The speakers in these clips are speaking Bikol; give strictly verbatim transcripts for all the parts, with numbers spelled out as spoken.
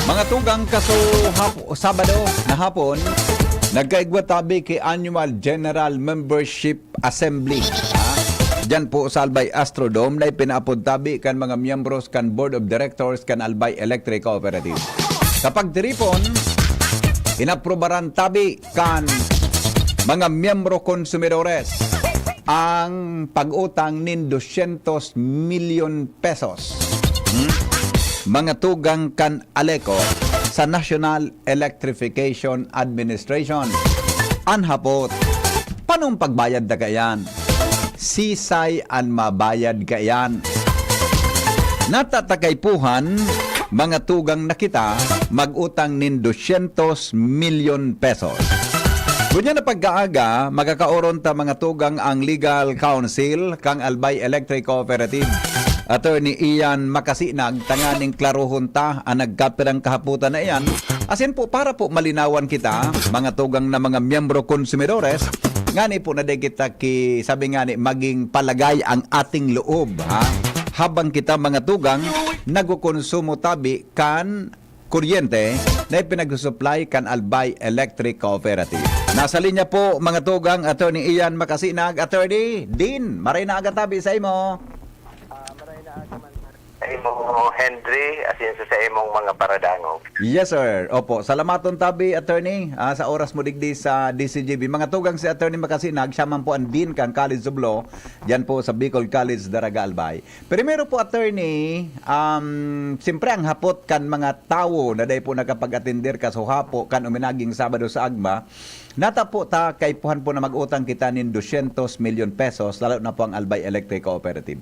Mga tugang, kaso hap-, Sabado na hapon, nagkaigwa tabi ki Annual General Membership Assembly, ha? Diyan po sa Albay Astrodome na ipinaapod tabi kan mga miyembros kan Board of Directors kan Albay Electric Cooperative. Kapag tiripon, inaprubaran tabi kan mga miyembro konsumidores ang pag-utang nin dosyentos milyon pesos. Hmm? Mga tugang kan Aleco sa National Electrification Administration. An hapot, panong pagbayad ta kaiyan? Sisay an mabayad kaiyan? Natatakaypuhan, mga tugang na kita, mag-utang nin dosyentos milyon pesos. Ngunyan na pagkaaga, magkakaoron ta mga tugang ang legal counsel kang Albay Electric Cooperative, Attorney Ian Makasinag, tanganing klarohon ta an nagkapirang kahapotan na iyan. Asin po, para po malinawan kita, mga tugang na mga miyembro konsumidores, ngani po na di kita ki, sabi ngani, maging palagay ang ating loob, ha? Habang kita, mga tugang, nagkokonsumo tabi kan kuryente na ipinagsusuplay kan Albay Electric Cooperative. Nasa linya po, mga tugang, Attorney Ian Makasinag. Attorney Dean, maray na aga tabi sa imo. Ah, maray na aga man sa imo, Henry, asin sa, sa imong mga paradangog. Yes, sir. Opo. Salamaton tabi, Attorney, ah, sa oras mo digdi sa D C G B. Mga tugang, si Attorney Makasinag, siya man po ang Dean kan College of Law, diyan po sa Bicol College, Daraga, Albay. Primero po, Attorney, um, siyempre ang hapot kan mga tawo na dai po nakapag-atender kasuhapo kan uminaging Sabado sa AGMA, nata po ta kaipuhan po na mag-utang kita nin dosyentos milyon pesos, lalo na po ang Albay Electric Cooperative.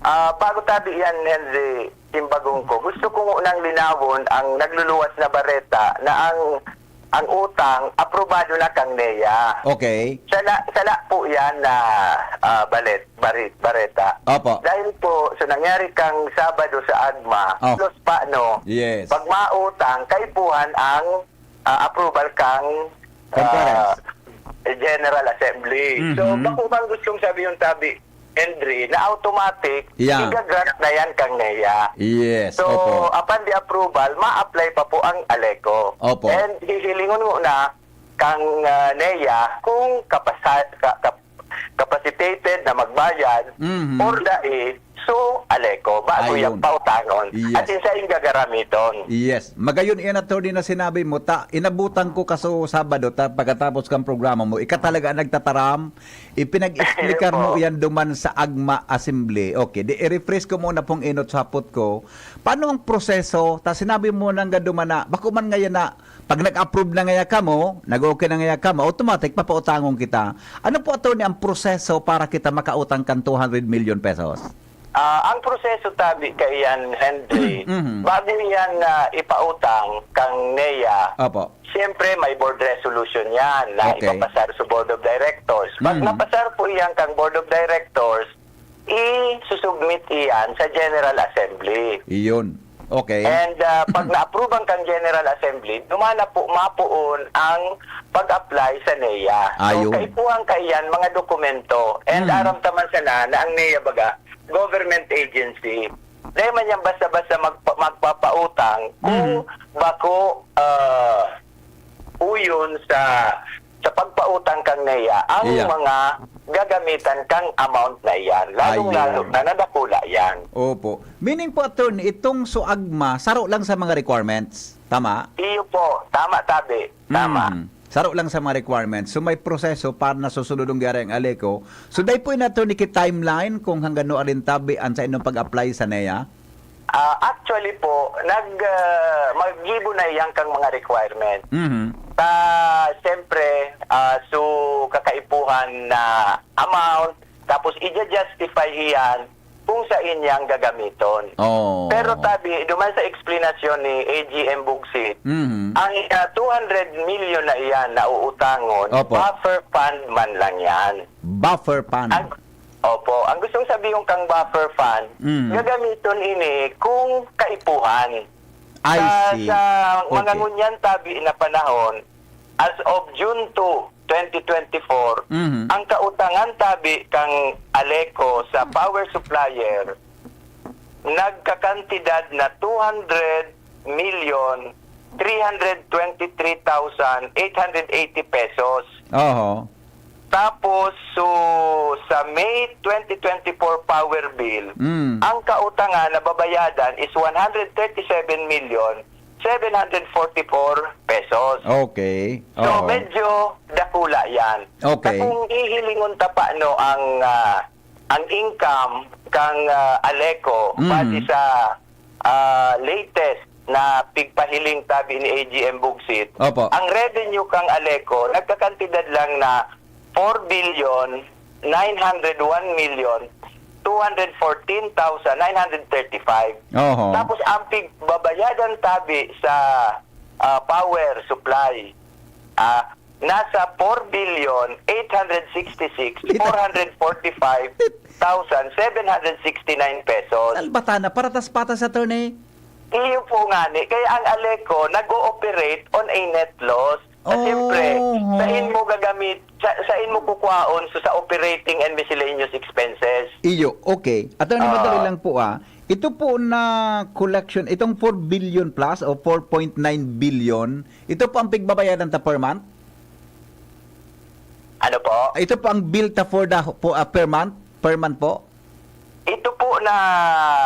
Ah, bago tabi yan, Henry, simbagong ko, gusto ko ngunang linawon ang nagluluwas na bareta na ang ang utang aprobado na kang NEA. Okay. Sala, sala po yan na ah, balet, barit, bareta. Opo. Dahil po sa nangyari kang Sabado sa AGMA, Oh. plus pa, no? Yes. Pag mautang, kaipuhan ang ah, approval kang Conference. ah, General Assembly. Mhm. So, bako bang gustong sabi yung tabi, Henry, na automatic, Yeah. igagrant na yan kang NEA. Yes, So, opo. upon the approval, ma-apply pa po ang Aleco. Opo. And hihilingon mo na kang ah, NEA kung kapasa, ka, kap- capacitated na magbayad Mhm. or dai, so Aleco, bago Ayun. Yung pautangon. Yes. At yung sa yung gagaramiton. Yes. Magayon iyan, Attorney, na sinabi mo, ta, inabutan ko kaso Sabado, ta, pagkatapos kang programa mo, ika talaga ang nagtataram, ipinag-explicar mo Opo. Yan duman sa AGMA Assembly. Okay, di i-refresh ko muna pong inot sa hapot ko. Paano ang proseso? Ta, sinabi mo nang duman na, bako man ngayon na, pag nag-approve na ngaya kamo, nag-okay na ngaya kamo, automatic, papautangon kita. Ano po, Attorney, ang proseso para kita makautang kan two hundred million pesos? Ah, ang proseso tabi kaiyan, Henry, Mhm. bago yan na ipautang kang NEA, Opo. siyempre may board resolution yan na Okay. ipapasar sa Board of Directors. Pag Mhm. napasar po iyan kang Board of Directors, isusubmit iyan sa General Assembly. Iyon. Okay. And ah, pag na-approve ang kang General Assembly, dumana po mapuon ang pag-apply sa NEA. So, Ayun. Kaipuhan kaiyan mga dokumento. And Mhm. aram taman sana na ang NEA baga, government agency. Dahil man yan basta-basta magpa- magpapautang kung Mhm. bako ah, uyon sa sa pagpautang kang NEA ang Iya. Mga gagamitan kang amount na iyan. Lalong-lalo Ayun. Na nadakula yan. Opo. Meaning po, Attorney, itong suagma, saro lang sa mga requirements. Tama? Iyo po. Tama, tabi. Tama. Mm. Saro lang sa mga requirements. So may proseso para nasusunod ang gari ang Aleco. So dahil po in, Attorney, ki timeline kung hanggang no arin tabi ang sa inyong pag-apply sa NEA? Ah, actually po, nag ah, maggibo na iyang kang mga requirement. Mhm. Ta siyempre, ah, so kakaipuhan na amount, tapos i-justify iyan kung sa inyang gagamiton. Oh. Pero tabi, duman sa explanation ni A G M Bugsit, Mhm. Ang ah, two hundred million na iyan na uutangon, Opo. Buffer fund man lang yan. Buffer fund. Ang, opo, ang gustong sabihin kang buffer fund, Mm. Gagamiton ini kung kaipuhan. I sa, see. Sa mga Okay. Ngunyan tabi na panahon, as of June two, twenty twenty-four, Mhm. Ang kautangan tabi kang Aleco sa power supplier, nagkakantidad na two hundred million three hundred twenty-three thousand eight hundred eighty pesos. Oho. Tapos, so, sa May twenty twenty-four power bill, Mm. ang kautangan na babayadan is one hundred thirty-seven million seven hundred forty-four pesos. Okay. So, Oho. medyo dakula yan. Okay. Sa kung hihilingon ta pa, no, ang, ah, ang income kang, ah, Aleco, Mhm. base sa, ah, latest na pigpahiling tabi ni A G M Bugsit, Opo. ang revenue kang Aleco, nagkakantidad lang na four billion nine hundred one million two hundred fourteen thousand nine hundred thirty-five. Oho. Tapos ang pigbabayadan tabi sa, ah, power supply, ah, nasa four billion eight hundred sixty-six four hundred forty-five thousand seven hundred sixty-nine pesos. Salbatana, paratas-patas, attorney. Iyo po nga ni. Kaya ang Aleco nag-ooperate on a net loss. Sa Oh. siyempre, sain mo gagamit, sa, sain mo kukwaon so sa operating and miscellaneous expenses? Iyo, okay. Attorney, Ah. madali lang po, ah. Ito po na collection, itong four billion plus o four point nine billion, ito po ang pigbabayadan ta per month? Ano po? Ito po ang bill ta for the po, ah, per month? Per month po? Ito po na,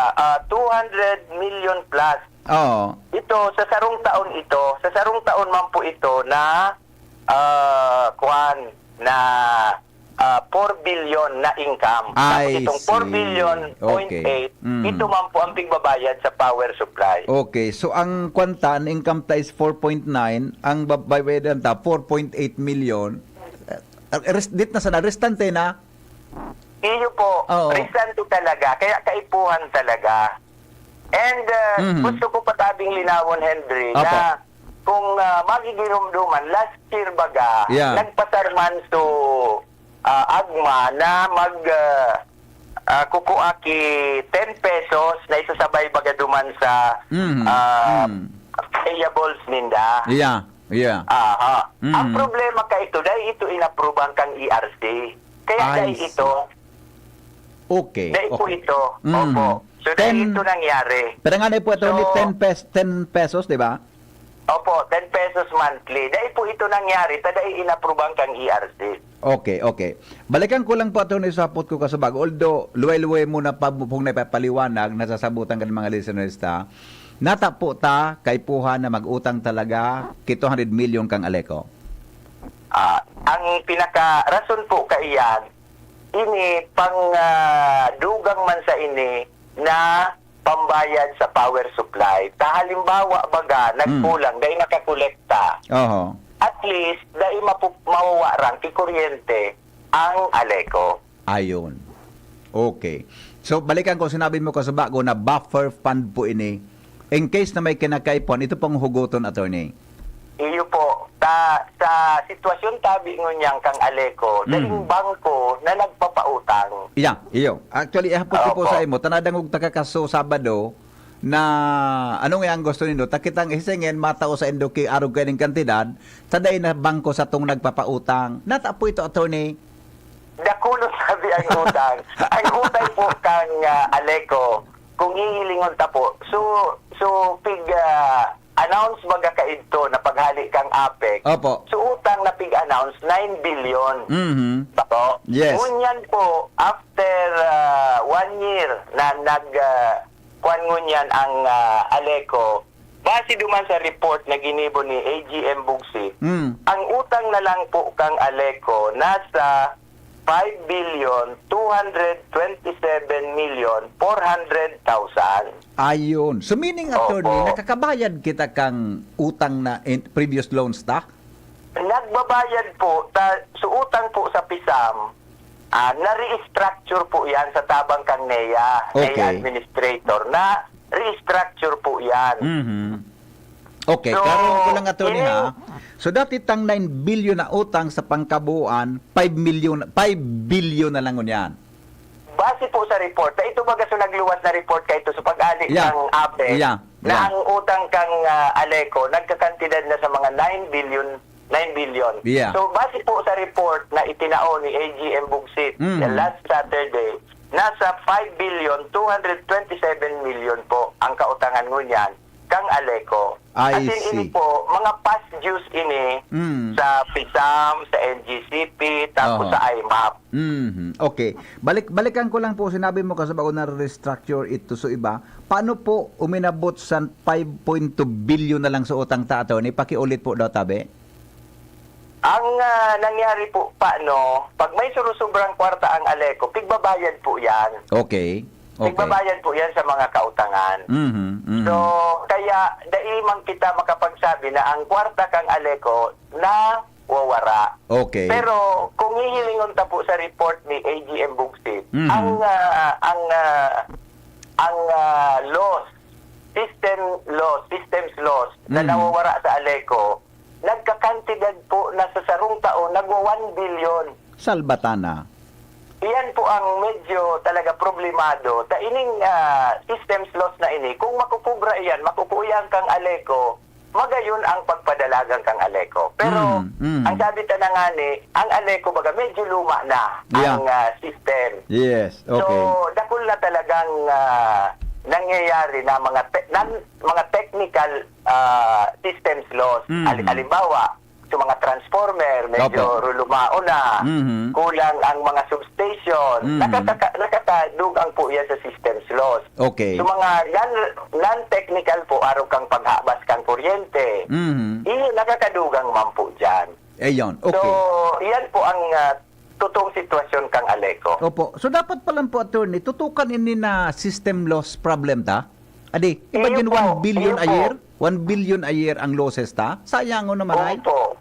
ah, two hundred million plus. Oo. Ito, sa sarong taon ito, sa sarong taon man po ito na, ah, kuwan, na, ah, four billion na income. Tapos I itong four see. billion point eight, Okay. Mm. ito man po ang pigbabayad sa power supply. Okay, so ang kwanta, ang income ta is four point nine, ang babayadan ta, four point eight million. Uh, res-, dit na sana, restante na. Iyo po, Oo. restante talaga, kaya kaipuhan talaga. And uh, Mhm. gusto ko pa tabing linawon, Henry, Apo. na kung uh, magigirumduman, last year baga, Yeah. nagpasar man so uh, AGMA na mag uh, uh, kukua ki ten pesos na isasabay baga duman sa Mhm. uh, Mhm. payables ninda. Yeah, yeah. Aha. Mhm. Ang problema ka ito, dahil ito inaprubahan kang E R C. Kaya I dahil see. ito, Okay. dahil po Okay. ito. Mhm. Opo. So, dahil Ten- ito nangyari. Pero nga na po, attorney, So- ten pes-, ten pesos, di ba? Opo, ten pesos monthly. Dahil po ito nangyari, ta dahil inaprubahan kang E R C. Okay, okay. Balikan ko lang po, attorney, sa hapot ko kasubag. Although, luway-luway mo na pa, kung naipapaliwanag, nasasabutan ka ng mga listeners ta, nata po ta, kaipuhan na mag-utang talaga, ki two hundred million kang Aleco. Ah, ang pinaka rason po kaiyan, ini pang ah, dugang man sa ini na pambayad sa power supply. Ta halimbawa baga, nagkulang, dai nakakolekta. Oho. At least, dai mapu- mawawaran ki kuryente ang Aleco. Ayun. Okay. So, balikan ko, sinabi mo kasubago na buffer fund po ini. In case na may kinakaipuhan, ito pong huguton, attorney. Iyo po. Ta, sa sitwasyon tabi ngunyan kang Aleco, Mm. daing bangko na nagpapautang. Iya, iyo. Actually, ihapot ko po Opo. sa imo, ta nadangog ta ka kaso Sabado, na ano nga ang gusto nindo? Ta kitang isingin, matao sa indo ki arog kaining kantidad, ta dai na bangko sa tong nagpapautang. Nata po ito, attorney? Dakulo sabi ang utang. Ang utang po kang ah, Aleco, kung hihilingon ta po, so, so pig ah, announce baga kaidto na paghali kang APEC, Opo. so utang na pig-announce, nine billion. Mhm. Bato? Yes. Ngunyan po, after ah, one year na nag ah, kwan ngunyan ang ah, Aleco, base duman sa report na ginibo ni A G M Bugsit, Mm. ang utang na lang po kang Aleco nasa five billion two hundred twenty-seven million four hundred thousand. Ayun. So, meaning, attorney, Opo. nakakabayad kita kang utang na in previous loans ta? Nagbabayad po, ta, so utang po sa PISAM, ah, na-restructure po yan sa tabang kang NEA, Okay. NEA administrator, na-restructure po yan. Mhm. Okay, So, karon ko lang, attorney, ini- ha. So, dati tang nine billion na utang sa pangkabuuan, five million, five billion na lang ngunyan. Base po sa report, na ito baga so nagluwas na report kaito sa pag-ali Yeah. ng APEC, Yeah. na Yeah. ang utang kang ah, Aleco nagkakantidad na sa mga nine billion, nine billion. Yeah. So base po sa report na itinao ni A G M Bugsit Mhm. last Saturday, nasa five billion two hundred twenty-seven million po ang kautangan ngunyan kang Aleco. I As in, ini see. po, mga past dues ini Mm. sa PISAM, sa N G C P, tapos Oho. sa I M A P. Mhm. Okay. Balik, balikan ko lang po, sinabi mo kasi bago na-restructure ito sa iba. Paano po uminabot sa five point two billion na lang sa utang ta, attorney? Pakiulit po daw, tabi. Ang, ah, nangyari po, paano, pag may surusobrang kwarta ang Aleco, pigbabayad po yan. Okay. Okay. Nagbabayad po yan sa mga kautangan. Mhm, mhm. So, kaya dai man kita makapagsabi na ang kwarta kan Aleco nawawara. Okay. Pero kung hihilingon ta po sa report ni A G M Bugsit, Mhm. ang, ah, ang, ah, ang, ah, loss, system loss, systems loss na Mhm. nawawara sa Aleco, nagkakantidad po na sa sarong taon, nagwa one billion. Salbatana. Iyan po ang medyo talaga problemado. Ta ining, ah, systems loss na ini, kung makukubra iyan, makukuya ang kang Aleco, magayon ang pagpadalagan kang Aleco. Pero, Mm, mm. ang sabi ta na nga ni, ang Aleco baga medyo luma na Yeah. ang, ah, system. Yes, So, okay. dakul na talagang, ah, nangyayari na mga te-, nan-, mga technical, ah, systems loss. Mm. Ali-, halimbawa, sa mga transformer, medyo Opo. rulumao na, Mhm. kulang ang mga substation, Mhm. nakakaka-, nakakadugang po yan sa systems loss. Okay. So, mga non-, non-technical po, arog kang paghabas kang kuryente, Mhm. iyo, nakakadugang man po dyan. Ayun, So, okay. yan po ang, ah, totoong sitwasyon kang Aleco. Opo. So, dapat pa lang po, attorney, tutukan ini na system loss problem ta? Adi, Iyo imagine po, one billion iyo a po. year? One billion a year ang losses ta? Sayangon naman ay. Opo.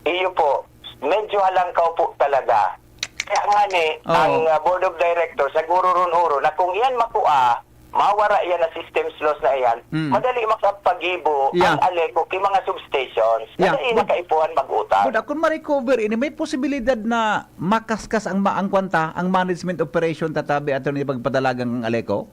Iyo po. Medyo halangkaw po talaga. Kaya nga ni, Oo. ang, ah, Board of Directors, nagururun-uro na kung iyan makua, mawara iyan na systems loss na iyan, Mm. madali makapagibo Yeah. ang Aleco ki mga substations. Yeah. Madali But, na kaipuhan mag-utang. but akong ma-recover ini, may posibilidad na makaskas ang ma-, ang kwanta, ang management operation tatabi ato ni pagpadalagan ng Aleco?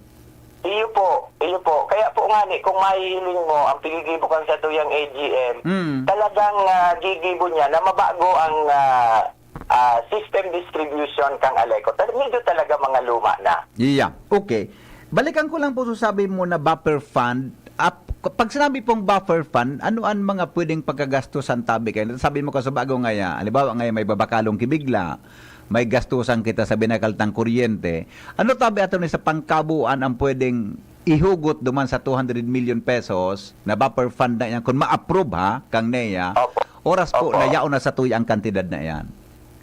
Iyo po, iyo po. Kaya po nga ni, kung mahihiling mo, ang pigigibo kan sa tuyang A G M, Mm. talagang, ah, gigibo niya na mabago ang, ah, ah, system distribution kang Aleco. Tal-, medyo talaga mga luma na. Yeah, okay. Balikan ko lang po sa sabi mo na buffer fund. Ap-, pag sinabi pong buffer fund, ano ang mga pwedeng pagkagastusan tabi kayo? Sabi mo kasi bago ngaya, halimbawa ngaya may babakalong kibigla, may gastusan kita sa binakaltang kuryente. Ano tabi ato ni sa pangkabuuan ang pwedeng ihugot duman sa two hundred million pesos na buffer fund na yan, kung ma-approve ha, kang NEA, Opo. oras po Opo. na yaon na sa tuya ang kantidad na yan?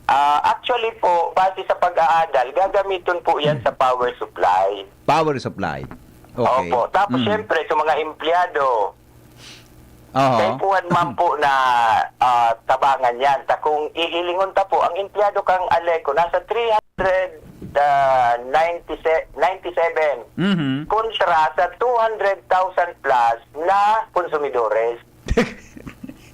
Ah, actually po, base sa pag-aadal, gagamiton po yan sa power supply. Power supply. Okay. Opo. Tapos, Mm. syempre, sa mga empleyado, Oho. kaipuhan man po na, ah, tabangan yan. Ta kung ihilingon ta po, ang empleyado kang Aleco nasa three hundred, ah, ninety, ninety-seven Mhm. kontra sa two hundred thousand plus na konsumidores.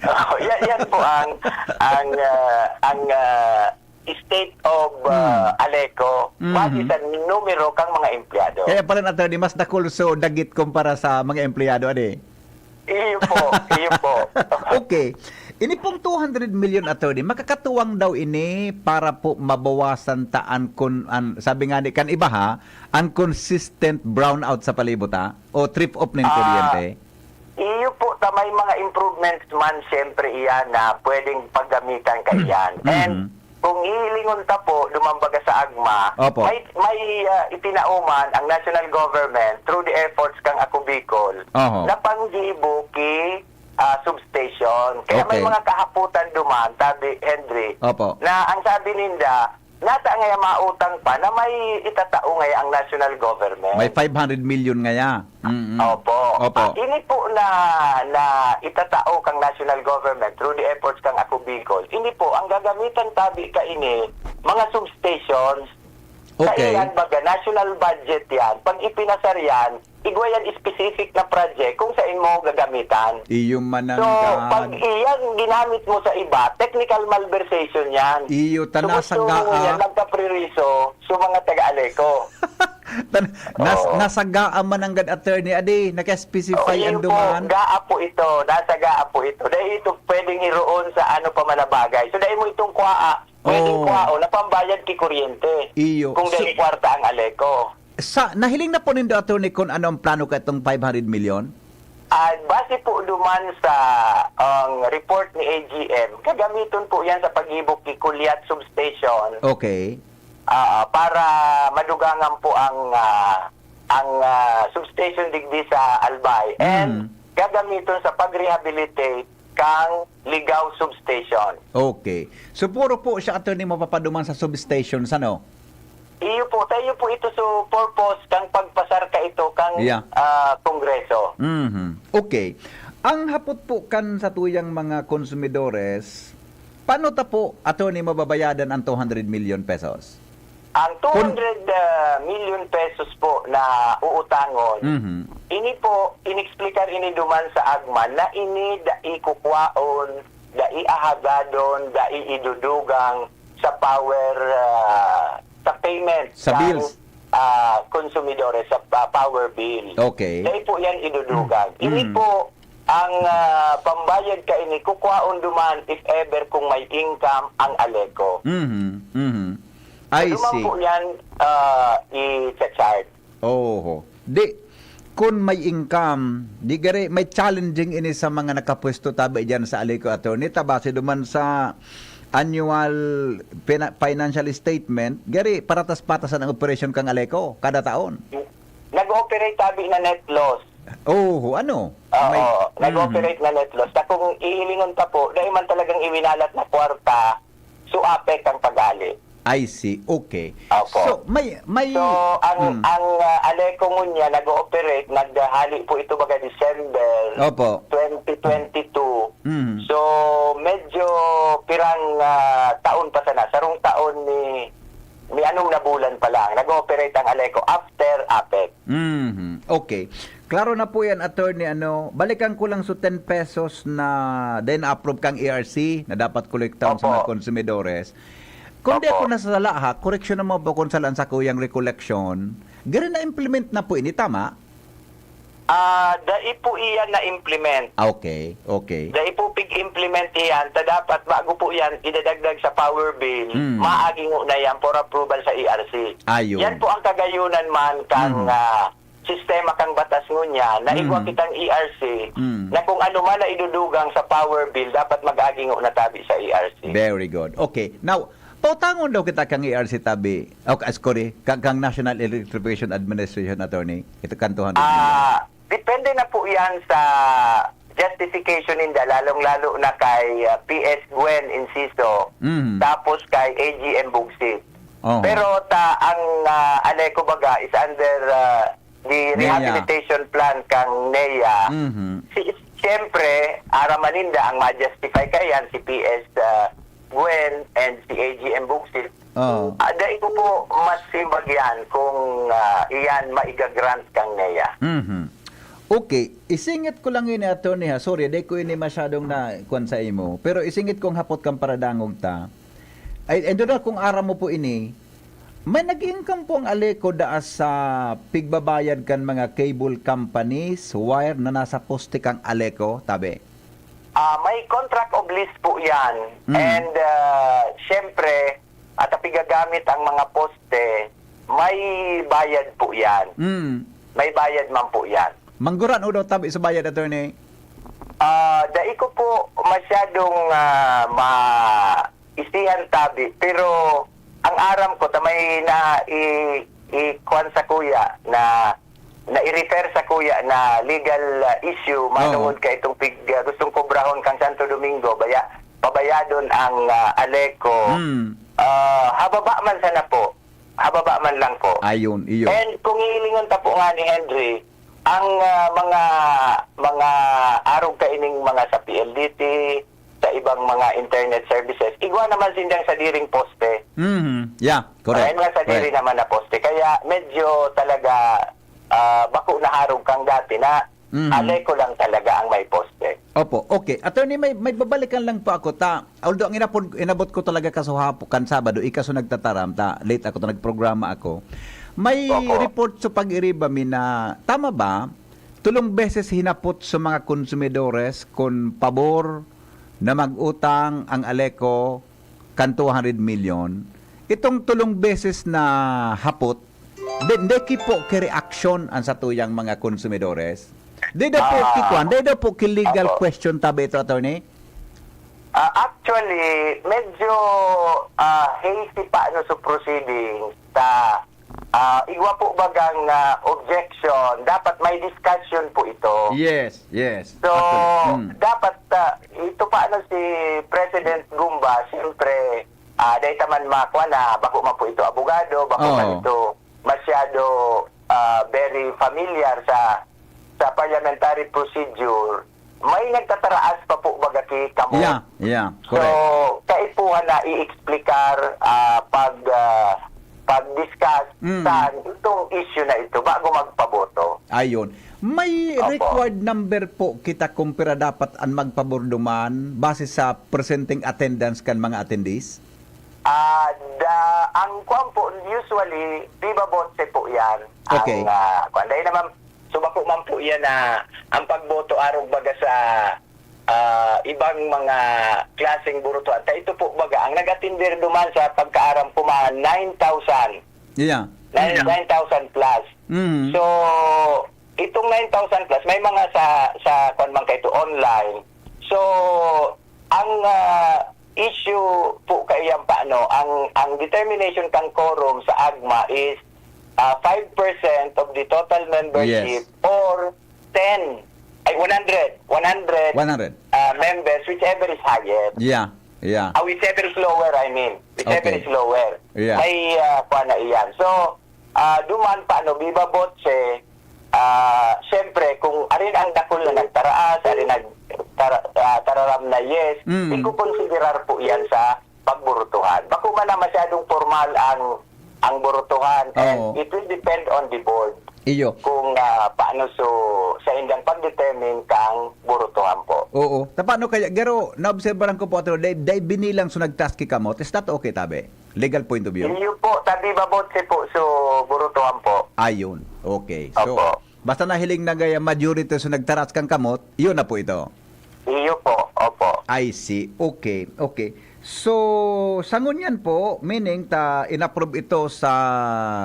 Oh, yan, yan po ang, ang, ah, ang, ah, state of, ah, Hmm. Aleco, Mhm. base sa numero kang mga empleyado. Kaya pala, attorney, mas dakul so dagit kumpara sa mga empleyado, adi? Iyo po, iyo po. Okay. Ini pong two hundred million, attorney, makakatuwang daw ini para po mabawasan ta an kon-, an, sabi nga ni kan iba ha, an consistent brownout sa palibot ha, o trip off nin Ah, kuryente? Iyo po, ta may mga improvements man, siyempre, iyan na pwedeng paggamitan kaiyan. And Mhm. kung hihilingon ta po, duman baga sa AGMA, Opo. may, may, ah, itinao man ang national government through the efforts kang Ako Bicol Oho. na panggibo ki, ah, substation. Kaya may Okay. mga kahapotan duman, tabi, Henry, Opo. na ang sabi ninda, nata ngaya mautang pa na may itatao ngaya ang national government. May five hundred million ngaya. Mm-mm. Opo. Opo. Ah, ini po na, na itatao kang national government through the efforts kang Ako Bicol. Ini po, ang gagamitan tabi kaini, mga substations. Okay. Sa iyan, baga, national budget yan. Pag ipinasar yan, igwa yan specific na project kung saan mo gagamitan. Iyo man ang So, gad. pag iyan ginamit mo sa iba, technical malversation yan. Iyo, So, gusto tanasaga, mo yan, ah. magkapririso sa mga taga-Aleco. Tan-, nas-, Oo. nasagaa man ang gad, attorney, adi, naka-specify Oo, ang iyo po, duman. gaa po ito, nasagaa po ito. Dahil ito pwedeng iroon sa ano pa man na bagay. So, dahil mo itong kuhaa, pwedeng Oo. kuhaon na pambayad ki kuryente. Iyo. Kung So, dahil kwarta ang Aleco. sa, nahiling na po nindo, attorney, kung ano ang plano ka itong five hundred million? Ah, base po duman sa, ang report ni A G M, gagamiton po yan sa pagibok ki Kulyat Substation, Okay. ah, para madugangan po ang, ah, ang, ah, substation digdi sa Albay. And Mm. gagamiton sa pag-rehabilitate kang Ligao Substation. Okay. So, puro po siya, attorney, mapapaduman sa substation, ano? Iyo po, tayo po ito so purpose kang pagpasar ka ito kang, Yeah. ah, Kongreso. Mhm. Okay. Ang hapot po kan satuyang mga konsumidores, paano ta po, attorney, mababayadan ang two hundred million pesos? Ang two hundred million pesos po na uutangon, Mhm. ini po, inexplikar ini duman sa agman na ini dai kukwaon, dai ahagadon, dai idudugang sa power, ah, sa payment Sa kang, bills. ah, konsumidores sa pa- power bill. Okay. Dai po yan idudugang. Mm. Ini po, ang, ah, pambayad kaini, kukwaon duman if ever kung may income ang Aleco. Mhm. Mhm. I Duman see. po yan, ah, i-charge. Oho. Di, kun may income, di gari, may challenging ini sa mga nakapwesto tabi diyan sa Aleco, attorney. Ta base duman sa annual pina- financial statement, gari, paratas-patasan ang operasyon kang Aleco kada taon. Nag-ooperate tabi na net loss. Oho, ano? Oo, May- nag-ooperate na net loss. Na kung ihilingon pa po, dahil man talagang iwinalat na kwarta, so APEC ang pag-ali. I see. Okay. Opo. So, may, may... So, ang Mm. ang uh, Aleco ngunya nag-ooperate, naghali po ito baga December Opo. twenty twenty-two. Mm. So, medyo pirang ah, taon pa sana, sarong taon ni ni anong na bulan pa lang, nag-ooperate ang Aleco after APEC. Mhm. Okay. Klaro na po yan, attorney. Ano, balikan ko lang so ten pesos na then approve kang E R C na dapat kolektaon sa mga Opo. konsumidores. Kung di Opo. ako nasasala ha, koreksyon naman po kung sala sa kuyang recollection. Gari na-implement na po ini, tama? Ah, dai po iyan na-implement. Ah, okay, okay. Dai po pig-implement iyan, ta dapat bago po iyan idadagdag sa power bill, Mm. maagingo na yan for approval sa E R C. Ayun. Yan po ang kagayunan man kang Mhm. ah, sistema kang batas ngunya na igwa Mhm. kitang E R C Mm. na kung ano man na idudugang sa power bill, dapat mag-agingo na tabi sa E R C. Very good. Okay. Now, pautangon daw kita kang E R C tabi. O, ah, sorry, kang, kang National Electrification Administration, attorney. Ito kan two hundred million. Ah, depende na po yan sa justification ninda, lalong-lalo na kay ah, P S Gwen Enciso, Mhm. tapos kay A G M Bugsit. Oho. Pero ta ang ah, Aleco baga is under ah, the NEA. rehabilitation plan kang NEA. Mhm. Si, siyempre, araman ninda ang ma-justify kayan, si P S ah, Gwen and si A G M Bugsit. Oo. Ah, dai ko po masimbag yan kung ah, iyan maiga-grant kang NEA. Mhm. Okay, isingit ko lang ini, attorney, ha. Sorry, di ko ini masyadong na kuwan sa imo. Pero isingit kong hapot kang paradangog ta. Ay, ay, doon kung aram mo po ini, may nag-income po ang Aleco daa sa pigbabayad kan mga cable companies, wire na nasa poste kang Aleco, tabi. Ah, may contract of lease po yan. Mm. And ah, syempre, at pigagamit ang mga poste, may bayad po yan. Mm. May bayad man po yan. Mangguran o daw tabi sa bayad, attorney? Ah, dai ko po masyadong ah, maisihan tabi, pero ang aram ko ta may na i, i kuwan sa kuya na na i-refer sa kuya na legal ah, issue manungod ka itong pig ah, gustong kobrahon kang Santo Domingo, baya pabayadon ang ah, Aleco. Mm. Ah, hababa man sana po. Hababa man lang po. Ayun, iyo. And kung hihilingon ta po nga ni Henry, ang ah, mga mga arog kaining mga sa P L D T, sa ibang mga internet services, igwa naman sindang sadiring poste. Mhm. Yeah, correct. Ay, mga sadiri Correct. naman na poste. Kaya medyo talaga ah, bako naharog kang dati na Mhm. Aleco lang talaga ang may poste. Opo, okay. Attorney, may, may babalikan lang po ako. Ta, although ang inapod, inabot ko talaga kaso hapo, kan Sabado, ikaso nagtataram, ta, late ako, ta, nagprograma ako. May Opo. report sa pag-iriba mi na, tama ba? Tulong beses hinapot sa mga konsumidores kung pabor na mag-utang ang Aleco kan two hundred million. Itong tulong beses na hapot, di, di ki po ki reaksyon ang satuyang mga konsumidores. Di daw po Ah, kikwan, di daw po ki legal opo. Question tabi ito, attorney? Ah, actually, medyo ah, hazy pa ano sa proceedings sa ah, igwa po bagang ah, objection, dapat may discussion po ito. Yes, yes. So, Actually, mm. dapat ah, ito pa ano si President Gumba, siyempre, ah, dahil taman makwa na, bako man po ito abogado, bako Oo. man ito masyado ah, very familiar sa sa parliamentary procedure, may nagtataraas pa po baga ki kamo. Yeah, yeah, So, correct. kaipuhan na i-explicar, ah, pag ah, pag-discuss Mm. sa itong issue na ito bago magpaboto. Ayun. May Opo. Required number po kita kung pira dapat an magpaborduman base sa presenting attendance kan mga attendees? Ah, da, ang kwan po, usually, viva voce po yan. Okay. Ang, ah, kwan, dahil naman, subako man po yan na ang pagboto arog baga sa ah, ibang mga klaseng burutuhan. Ta ito po baga, ang nag-atender duman sa pagkaaram ko, mga nine thousand. Yeah. Nine- nine thousand plus. Mm. So, itong nine thousand plus, may mga sa, sa kwan man kaito, online. So, ang ah, issue po kaiyan pa, ano, ang, ang determination kang quorum sa AGMA is ah, five percent of the total membership Yes. or ten, ay, one hundred, one hundred One hundred. ah, members, whichever is highest. Yeah, yeah. Ah, whichever is lower, I mean. Whichever Okay. is lower. Yeah. May uh, na iyan. So, ah, duman pa, ano, viva voce, ah, siyempre, kung arin ang dakul na nagtaraas, arin nag tara, ah, tararam na yes, Mm. ikukonsiderar po yan sa pagburutuhan. Bako man na masyadong formal ang ang burutuhan, and Oo. it will depend on the board Iyo. kung ah, paano so sa indang pag-determine kang burutuhan po. Oo. Ta paano kaya, garo, naobserbaran ko po, attorney, dai, dai binilang so nagtaas ki kamot. Is that okay, tabi? Legal point of view? Iyo po, tabi babotse po so burutuhan po. Ayun. Okay. So, Opo. basta nahiling na gaya majority so nagtaras kang kamot, yun na po ito. Iyo po, opo. I see. Okay, okay. So, sa ngunyan po, meaning ta inapprove ito sa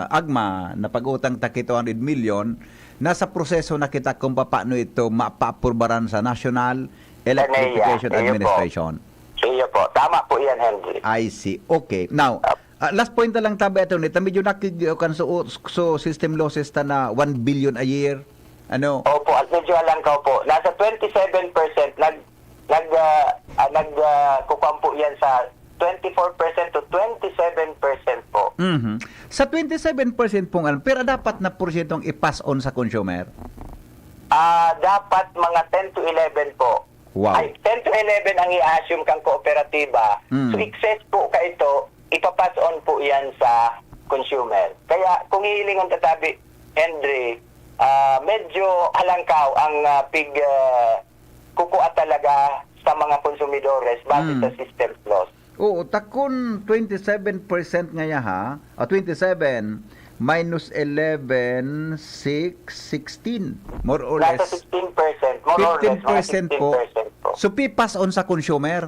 AGMA na pag-utang ta ki two hundred million, nasa proseso na kita kung paano ito mapaaprubaran sa National Electrification Iyo po. Administration. Iyo po, tama po yan, Henry. I see. Okay. Now, ah, last point na lang, tabi, attorney, ta medyo nakig-, kan so, so system losses ta na one billion a year. Ano? Opo, at medyo halangkaw po. Nasa twenty-seven percent nag nag ah, ah, nag ah, kukuan po yan sa twenty-four percent to twenty-seven percent po. Mhm. Sa twenty-seven percent pong ano, pero dapat na porsyentong i-pass on sa consumer? Ah, dapat mga ten to eleven po. Wow. Ay, ten to eleven ang i-assume kang kooperatiba. Mm. So, excess po ka ito, ipapass on po yan sa consumer. Kaya kung hihilingon tatabi, Henry, ah, medyo halangkaw ang ah, pig ah, kukua talaga sa mga konsumidores base Mm. sa system loss. Oo, takon twenty-seven percent ngaya ha, o twenty-seven minus eleven, six, sixteen, more or Nasa less. sixteen percent, more or less, mga Fifteen percent po. Sixteen percent po. So, pipass on sa consumer?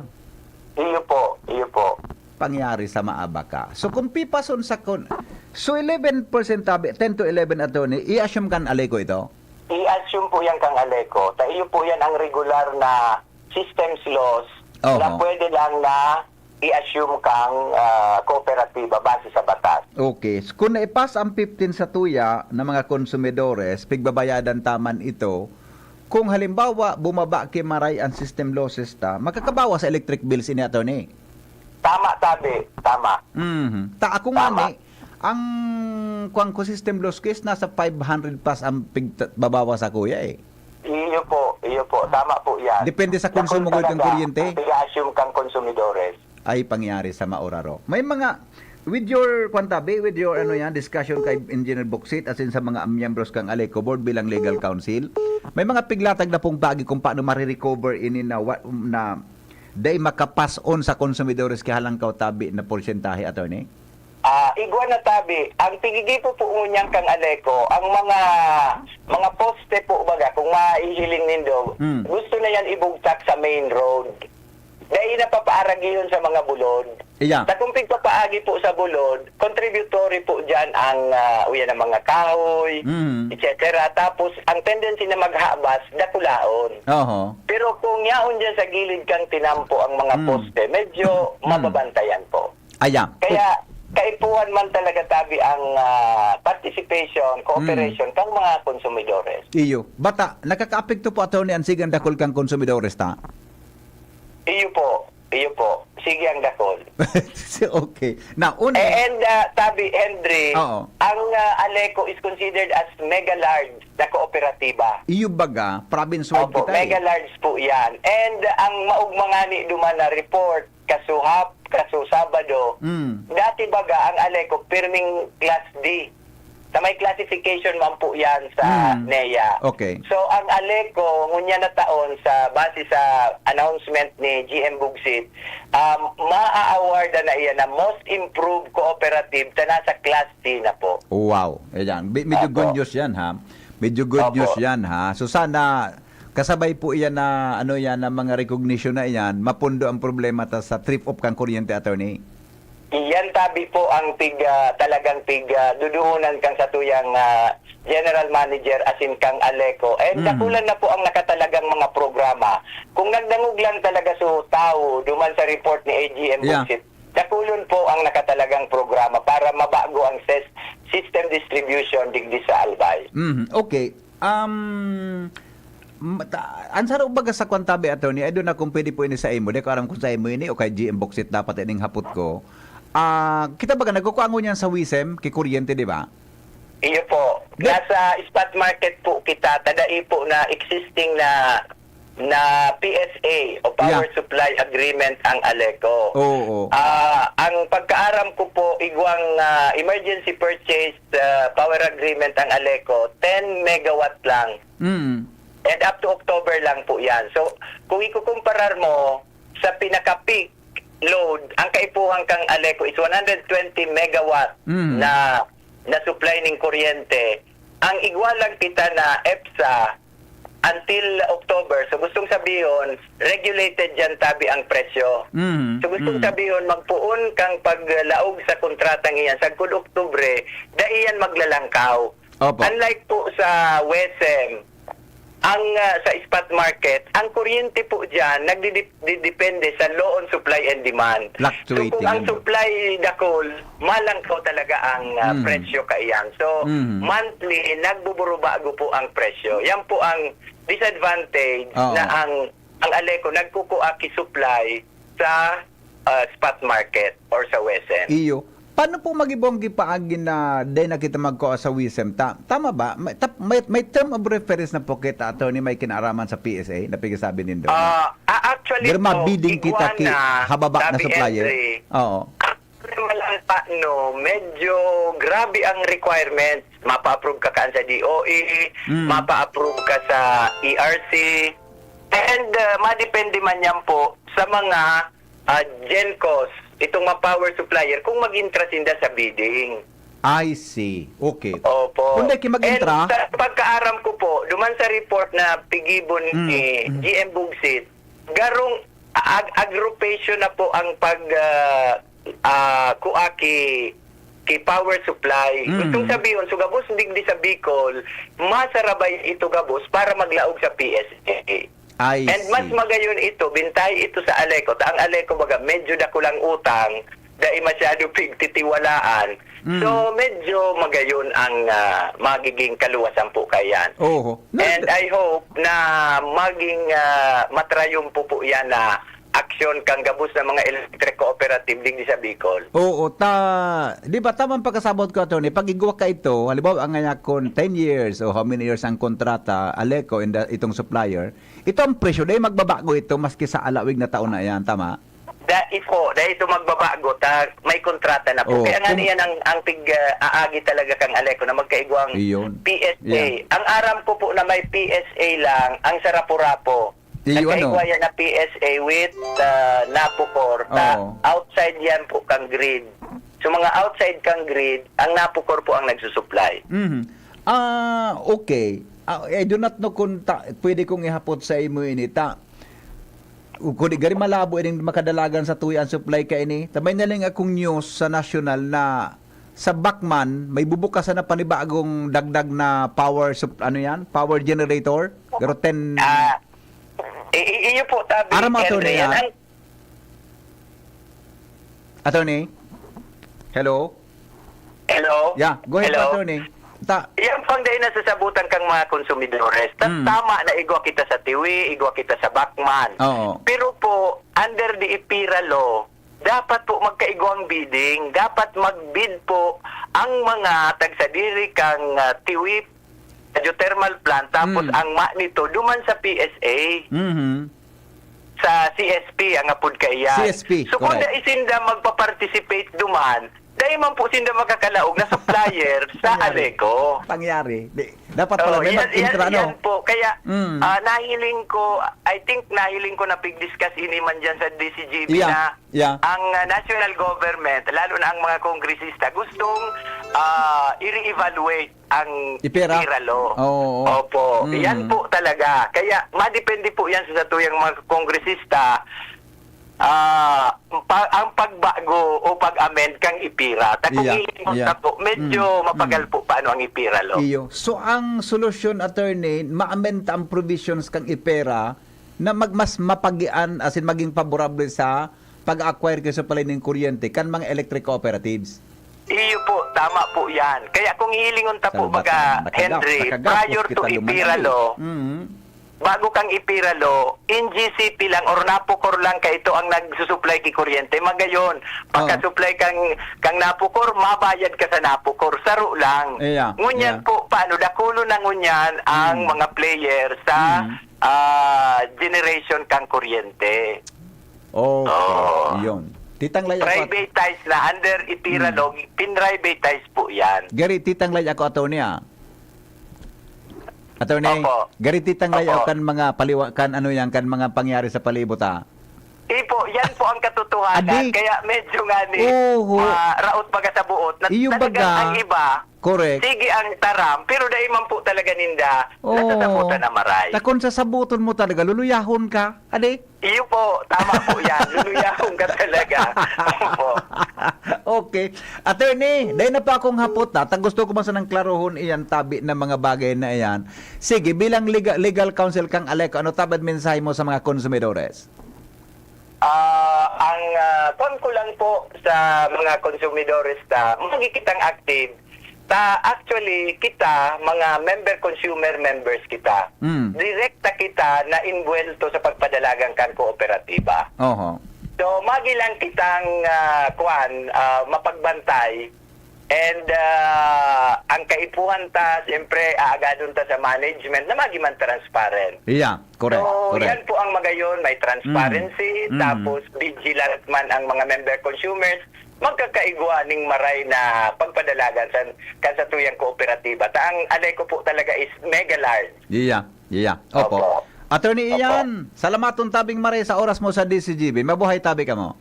Iyo po, iyo po. Pangyari sa maabaka. So, kung pipass on sa con-, so, eleven percent tabi, ten to eleven, attorney, i-assume kan Aleco ito? I-assume po yan kang Aleco. Ta iyo po yan ang regular na systems loss Oho. na pwede lang na i-assume kang ah, kooperatiba base sa batas. Okay. So, kung naipas ang fifteen sa tuya ng mga konsumidores, pigbabayadan taman ito, kung halimbawa, bumaba ki maray ang system losses ta, makakabawas sa electric bills ini, attorney? Tama, tabi. Tama. Mhm. Ta ako Tama. nga ni, ang kuwang ko system loss case, nasa five hundred plus ang pigbabawas sa kuya eh. Iyo po, iyo po. Tama po yan. Depende sa konsumo Dakul ko itong talaga kuryente? Ang pig-assume kang konsumidores. Ay pangyari sa mauraro. May mga, with your, kwan tabi, with your ano yan, discussion kay Engineer Boksit, as in sa mga miyembros kang Aleco Board bilang legal counsel, may mga piglatag na pong pagi kung paano marirecover ini na, wa- na day makapass on sa konsumidores kay halangkaw tabi na porsyentahe, attorney? Ah, igwa na tabi, ang pigigipo po ngunyan kang Aleco, ang mga mga poste po baga, kung maihiling nindo, Hmm. gusto na yan ibugtak sa main road. dai na papaaragihon sa mga bulod. Iya. Sa kung pigpapaagi po sa bulod, contributory po diyan ang, ah, uyan ng mga kahoy, Mm. et cetera. Tapos, ang tendency na maghabas, dakulaon. Oho. Pero kung yaon diyan sa gilid kang tinampo ang mga Mm. poste, medyo Mm. mababantayan po. Ayan. Kaya, kaipuhan man talaga tabi ang, ah, participation, cooperation Mm. kang mga konsumidores. Iyo. Bata, nakakaapekto po, Attorney, ang sigang dakul kang konsumidores ta? Iyo po. Iyo po. Sige ang dakul. Okay. Na, un- Eh, and, ah, tabi, Henry, Oo. ang, ah, Aleco is considered as mega large na kooperatiba. Iyo baga, province-wide Opo, kita eh. mega large po yan. And ang maugma ngani duman na report, kasuhap, kasu Sabado, Mm. dati baga ang Aleco, pirming class D. Sa may classification man po yan sa Mm. NEA. Okay. So, ang Aleco, ngunyan na taon, sa, base sa announcement ni G M Bugsit, um, maa-award na iyan na most improved cooperative ta nasa class D na po. Wow. Ayan. Bi-, medyo Opo. good news yan, ha? Medyo good Opo. news yan, ha? So, sana kasabay po iyan na, ano yan, na mga recognition na iyan, mapundo ang problema ta sa trip-off kang kuryente, Attorney. Iyan tabi po ang pig, ah, talagang pig, ah, duduunan kang satuyang, ah, general manager asin kang Aleco. And Mm. dakulan na po ang nakatalagang mga programa. Kung nagdangog lang talaga so tao duman sa report ni A G M Yeah. Bugsit, dakulon po ang nakatalagang programa para mabago ang ses-, system distribution digdi sa Albay. Mhm. Okay. Um, mata-, ang saro baga sa kwan tabi, Attorney, I don't know kung pwede po ini sa imo. Di ko aram kung sa imo ini o kay G M Boksit dapat ining hapot ko. Ah, kita baga, nagkukua ngunyan sa WICEM, ki kuryente, di ba? Iyo po. Di- Nasa spot market po kita, ta dai po na existing na, na P S A o power Yeah. supply agreement ang Aleco. Oo. Ah, ang pagkaaram ko po, igwang, ah, emergency purchase, ah, power agreement ang Aleco, ten megawatt lang. Mm. And up to October lang po yan. So, kung ikukumparar mo sa pinaka-peak load, ang kaipuhan kang Aleco is one hundred twenty megawatt Mm. na, na supply ning kuryente. Ang igwa lang kita na EPSA until October. So, gustong sabihon, regulated dyan tabi ang presyo. Mm. So, gustong Mm. sabihon, magpoon kang paglaog sa kontratang iyan. Sagkod Oktubre, dai yan maglalangkaw. Opo. Unlike po sa WECEM, ang, ah, sa spot market, ang kuryente po diyan nagdidip-, didepende sa law on supply and demand. So, Fluctuating, kung ang ano? supply dakul, malangkaw talaga ang, ah, Mm. presyo kaiyan. So, Mm. monthly, nagbuburubago po ang presyo. Yan po ang disadvantage Oo. na ang, ang Aleco nagkukua ki supply sa, ah, spot market or sa WECEM. Iyo. Paano po mag-ibong gipaagi na dai na kita magkua sa WECEM? Ta-, tama ba? May, tap-, may, may term of reference na po kita, Attorney, may kinaaraman sa P S A na pigsasabi nindo, no? Ah, ah, actually Pero po, mabidding kita igwa ki na, hababa na Tabi supplier? Henry. Oo. Actually, malangka, no, medyo grabe ang requirements. Mapa-approve ka kaan sa D O E, Mm. mapa-approve ka sa E R C, and, ah, madepende man yan po sa mga, ah, GenCos, itong mga power supplier, kung mag-intra sinda sa bidding. I see. Okay. Opo. Kung di ki mag-intra And sa pagkaaram ko po, duman sa report na pigibon Mm, ni mm. G M Bugsit, garong ag-, aggregation na po ang pag, ah, ah, kua ki, ki power supply. Mm. Gustong sabihon, so gabos digdi sa Bicol, masarabay ito gabos para maglaog sa P S A. I And mas see. magayon ito, bintahe ito sa Aleco. Ta ang Aleco, baga, medyo dakulang utang, dai masyado pigtitiwalaan. Mm. So, medyo magayon ang, ah, magiging kaluwasan po kaiyan. Oho. No, And the I hope na maging, ah, matrayumpo po yan na aksyon kang gabos na mga electric cooperative digdi sa Bicol. Oo, ta-, di ba, tama ang pagkasabot ko, Attorney, pag igwa ka ito, halimbawa, ang nga kon ten years o how many years ang kontrata, Aleco, and the, itong supplier, ito ang presyo, dahil magbabago ito maski sa alawig na taon na yan, tama? Dai po, dai ito magbabago, ta may kontrata na po. Oo, Kaya nga kung niyan ang, ang pig, ah, aagi talaga kang Aleco na magkaigwang Iyon. P S A. Yeah. Ang aram ko po na may P S A lang, ang sa Rapu-Rapu. Iyo, ano? Nagkaigwa yan na P S A with, ah, Napucor. Ta Oo. outside yan po kang grid. So, mga outside kang grid, ang Napucor po ang nagsusupply. Mhm. Ah, okay. Ah, I do not know kung ta-, pwede kong ihapot sa imo ini. Ta-, Ug kung di gari malabo ining makadalagan sa tuya ang supply kaini, ta may naling akong news sa nasyonal na sa Bacman, may bubukasan na panibagong dagdag na power sup-, ano yan? Power generator? Pero ten Ah, i-, i-, iyo po, tabi, Aram mo, Attorney, Henry, yan ah. ang Attorney? Hello? Hello? Yeah, go ahead po, Hello? Attorney. Ta- Yan pang dahil nasasabutan kang mga konsumidores. Ta-, Mm. tama na igwa kita sa Tiwi, igwa kita sa Bacman. Oo. Pero po, under the EPIRA law, dapat po magkaigwang bidding. Dapat mag-bid po ang mga tagsadiri kang, ah, Tiwi, geothermal plant, tapos Mm. ang ma nito duman sa P S A. Mhm. Sa C S P ang apod kaiyan. C S P, So, kung correct. dai sinda magpa-participate duman, dai man po sinda makakalaog na supplier sa Pangyari. ALECO. Pangyari. Di, dapat pala Oo, may yan, yan, mag-intra, no? yan po. Kaya, Mm. ah, nahiling ko, I think nahiling ko na pig-discuss ini man dyan sa D C G B Yeah, na yeah. ang, ah, national government, lalo na ang mga kongresista, gustong, ah, i-re-evaluate ang EPIRA? EPIRA law. Oo, oo. Opo, Mm. yan po talaga. Kaya madepende po yan sa satuyang mga kongresista, ah, pa-, ang pagbago o pag-amend kang EPIRA. Ta kung Yeah, hilingon yeah. ta po, medyo Mm, mapagal mm. po paano ang EPIRA law. Iyo. So, ang solusyon, attorney, ma-amend ta ang provisions kang EPIRA na mag-, mas mapagian, as in, maging favorable sa pag-acquire kayo sa palay ning kuryente kan mga electric cooperatives. Iyo po, tama po yan. Kaya kung hihilingon ta po, Salbatan, baga, nakagap, Henry, nakagap, prior to hospital EPIRA lumalaki. law, Mm. bago kang EPIRA law, N G C P lang or NAPOCOR lang kaito ang nagsusupply ki kuryente. Magayon, pagka-supply kang, kang NAPOCOR, mabayad ka sa NAPOCOR. Saro lang. Yeah, Ngunyan yeah. po, paano, dakulo na ngunyan ang Mm. mga player sa, Mm. ah, generation kang kuryente. Okay, Oo. yun. Titanglay ako at Privatized na, under EPIRA Mm. law, pinrivatize po yan. Gary, titanglay ako, attorney, ah. Attorney, Opo. Gary, titanglay Opo. ako kan mga paliwa-, kan ano yan, kan mga pangyari sa palibot, ah. Ipo, yan po ang katotohanan. Adi. Kaya medyo nga ni Oho. ma-, raot baga sa buot na Iyo talagang baga. ang iba, Correct. sige ang taram, pero dai man po talaga ninda Oo. nasasabutan na maray. Ta kung sasabuton mo talaga, luluyahon ka. Adi? Iyo po, tama po yan. Luluyahon ka talaga. Opo. Okay. Attorney, dai na pa akong hapot, ha. Ta gusto ko man sanang klarohon iyan tabi na mga bagay na iyan. Sige, bilang legal, legal counsel kang ALECO, ano tabad mensahe mo sa mga konsumidores? Ah, ang, ah, kuwan ko lang po sa mga konsumidores ta, magi kitang active. Ta, actually, kita, mga member, consumer members kita. Mm. Direkta kita na inbuwelto sa pagpadalagan kan kooperatiba. Oho. So, magi lang kitang, ah, kuwan, ah, mapagbantay. And, ah, ang kaipuhan ta, siyempre, aagadon ta sa management na magi man transparent. Yeah, correct, So, correct. yan po ang magayon, may transparency, Mm. Mm. tapos vigilant man ang mga member consumers, magkakaigwa ning maray na pagpadalagan sa, kan satuyang kooperatiba. Ta ang ALECO po talaga is mega large. Yeah, yeah. Opo. Opo. Attorney Opo. Ian, salamaton tabing maray sa oras mo sa D C G B. Mabuhay tabi kamo.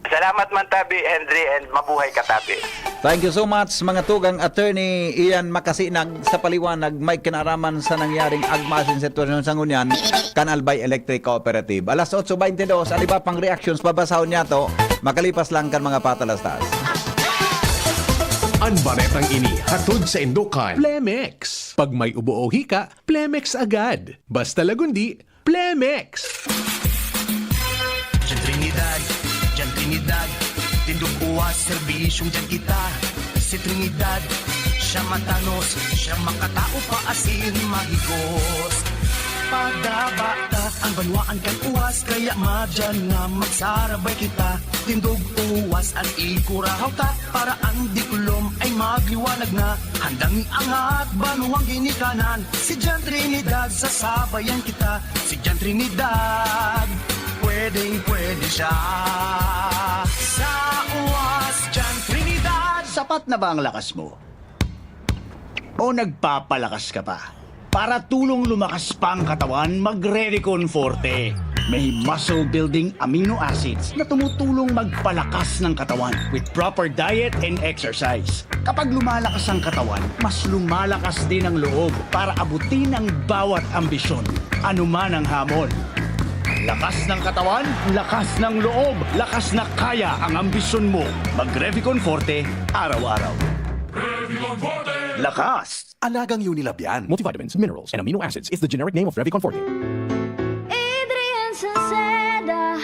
Salamat man tabi, Henry, and mabuhay ka tabi. Thank you so much, mga tugang, Attorney Ian Makasinag, sa paliwanag may kinaraman sa nangyaring agmasin sitwasyon sa ngunyan kan Albay Electric Cooperative. Alas otso beintidos, an iba pang reactions, babasahon niyato, makalipas lang kan mga patalastas. An baretang ini hatod sa Indokan Plemex. Pag may ubo o hika, Plemex agad. Basta lagundi, Plemex! Diyan Trinidad, diyan Trinidad, tindog uwas, serbisyong diyan kita. Si Trinidad, siya matanos, siya makatao pa asin mahigos. Padaba ta ang banwaan kan uwas, kaya madyan na magsarabay kita. Tindog uwas at ikurahaw ta, para ang diplom ay magliwanag na. Handang iangat banwang ginikanan, si Jan Trinidad, sasabayan kita. Si Jan Trinidad, pwedeng-pwede siya. Sa uwas, Jan Trinidad. Sapat na ba ang lakas mo? O nagpapalakas ka pa? Para tulong lumakas pa ang katawan, mag-Redicon Forte. May muscle building amino acids na tumutulong magpalakas ng katawan. With proper diet and exercise, kapag lumalakas ang katawan, mas lumalakas din ang loob para abutin ang bawat ambisyon, anuman ang hamon. Lakas ng katawan, lakas ng loob, lakas na kaya ang ambisyon mo. Mag-Revicon Forte, araw-araw. Lakas! Alagang Unilab yan. Multivitamins, minerals, and amino acids is the generic name of Revicon Forte. Adrian Salceda,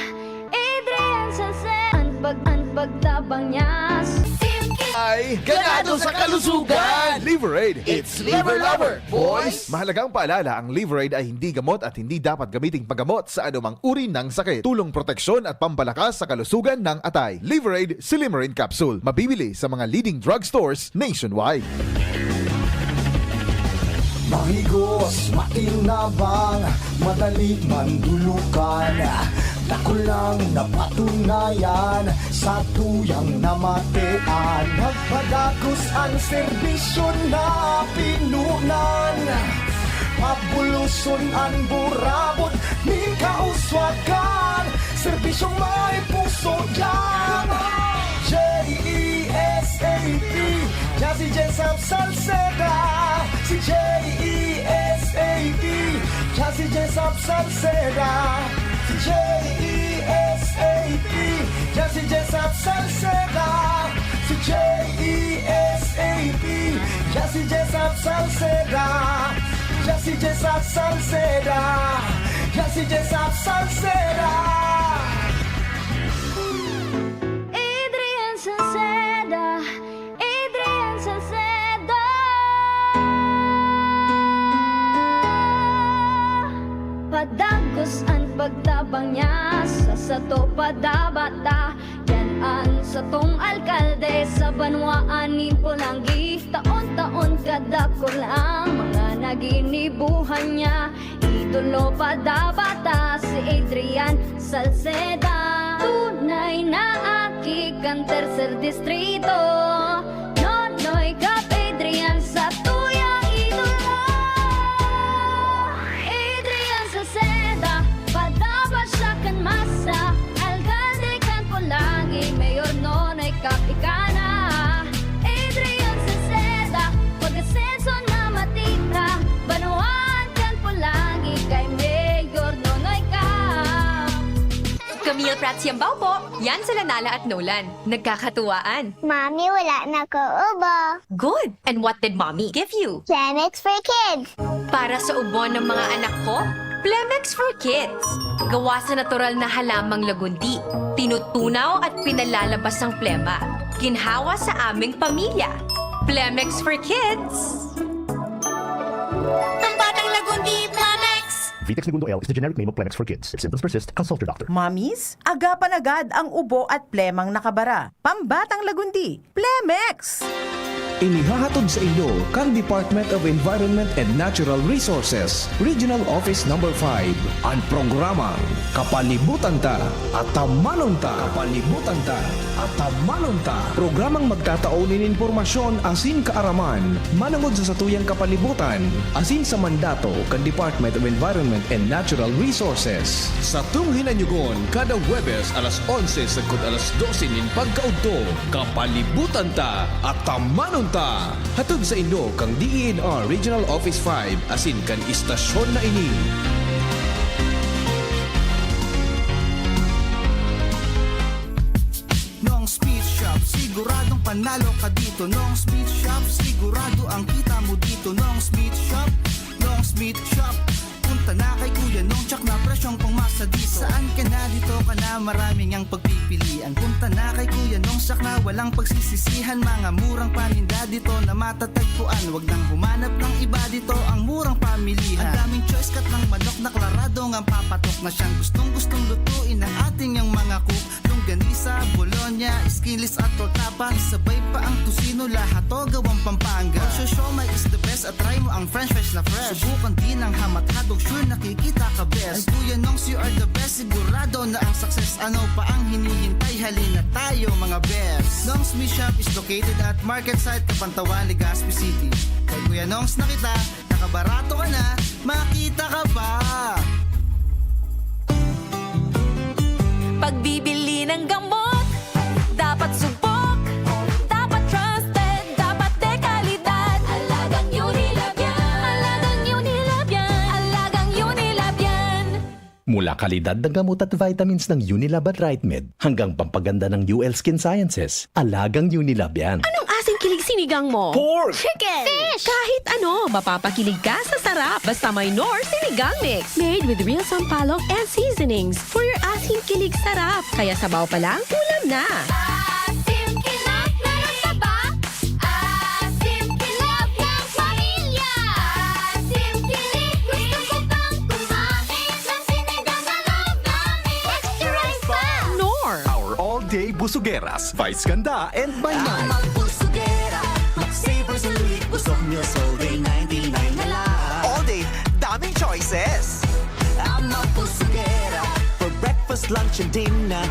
Adrian Salceda, an pag-, an pagtabang niya. Ay, ganado sa kalusugan! Liver Aid, it's Liver Lover, boys! Mahalagang paalala, ang Liver Aid ay hindi gamot at hindi dapat gamiting paggamot sa anumang uri ng sakit. Tulong proteksyon at pampalakas sa kalusugan ng atay. Liver Aid Silymarin Capsule. Mabibili sa mga leading drugstores nationwide. Mahigos, makinabang, madali mandulukan. Dakul nang napatunayan sa tuyang namatean. Nagpadagos an serbisyo na pinunan. Pabuloson an burabot nin kauswagan. Serbisyong may puso diyan. J E S A P, Jazzy Jessup Salceda. Si J E S A P, Jazzy Jessup Salceda. Si J E S A P, Jazzy Jessup Salceda. Si J E S A P, Jazzy Jessup Salceda. Jazzy Jessup Salceda. Jazzy Jessup Salceda. Adrian Salceda, Adrian Salceda. Padagos an pagtabang niya sa sato, padabata. Yan an satong alkalde sa banwaan nin Polangui. Taon-taon kadakul ang mga naginibuhan niya. Idolo pa dapat ta si Adrian Salceda. Tunay na aki kan Tercer Distrito. Nonoy Cap Adrian, satuyang idolo. Adrian Salceda, padaba siya kan masa. Alkalde kan Polangui, Mayor Nonoy Cap ika na. Adrian Salceda, pag-asenso na matita. Banwaan kan Polangui, kay Mayor Nonoy Cap. Camille Prats Yambao po. Yan sila Nala at Nolan. Nagkakatuwaan. Mami, wala na ko ubo. Good! And what did Mommy give you? Plemex for Kids. Para sa ubo ng mga anak ko, Plemex for Kids. Gawa sa natural na halamang lagundi. Tinutunaw at pinalalabas ang plema. Ginhawa sa aming pamilya. Plemex for Kids. Pambatang Lagundi, Plemex! Vitex Negundo L is the generic name of Plemex for Kids. If symptoms persist, consult your doctor. Mommies, agapan agad ang ubo at plemang nakabara. Pambatang Lagundi, Plemex! Inihahatod sa inyo kan Department of Environment and Natural Resources, Regional Office Number five, an programang Kapalibutan Ta, Atamanon Ta. Kapalibutan Ta, Atamanon Ta. Programang magtatao nin impormasyon asin kaaraman manongod sa satuyang kapalibutan asin sa mandato kan Department of Environment and Natural Resources. Satong hinanyugon kada Huwebes alas onse sagkod alas dose nin pagkaudto. Kapalibutan Ta, Atamanon Ta! Hatod sa inyo kan D E N R Regional Office five asin kan istasyon na ini. Nong's Meat Shop, siguradong panalo ka dito. Nong's Meat Shop, sigurado ang kita mo dito. Nong's Meat Shop, Nong's Meat Shop. Punta na kay Kuya Nong, tsak na presyong pangmasa dito. Saan ka na, dito ka na, marami ngang pagpipilian. Punta na kay Kuya Nong, tsak na walang pagsisisihan. Mga murang paninda dito na matatagpuan. Wag nang humanap ng iba, dito ang murang pamilihan. Ang daming choice, cut ng manok na klarado ngang papatok na siyang gustong-gustong lutuin ng ating yang mga cook. Longganisa, bologna, skinless at tortapa, sabay pa ang tocino, lahat to gawang Pampanga. Ang siomai is the best at try mo ang french fries na fresh. Subukan din ang ham at hotdog, sure nakikita ka best. Ang Kuya Nongs, you are the best, sigurado na ang success. Ano pa ang hinihintay? Halina tayo, mga best. Nongs Meat Shop is located at Market Site, Capantawan, Legazpi City. Kay Kuya Nongs na kita, nakabarato ka na, makita ka pa. Pagbibili ng gamot, dapat subok, dapat trusted, dapat de kalidad. Alagang Unilab yan. Alagang Unilab yan. Alagang Unilab yan. Mula Kalidad na gamot at vitamins ng Unilab at Rightmed, hanggang pampaganda ng U L Skin Sciences. Alagang Unilab yan. Anong asing kilig sinigang mo? Pork! Chicken! Fish! Kahit ano, mapapakilig ka sa sarap. Basta may Knorr Sinigang Mix. Made with real sampalok and seasonings. For your asing kilig sarap. Kaya sabaw pa lang, ulam na. Asim kinog na saba. Asim kinog ng pamilya. Asim kinig, gusto ko pang kumain ng sinigang na love namin. Extra rice pa! Knorr! Our all-day busugeras, Vice Ganda and Maymay. Ang mga busugera, Max Saver Solid Busog Meals all day, ninety-nine na lang. All day, daming choices. Ang mga busugera, for breakfast, lunch, and dinner.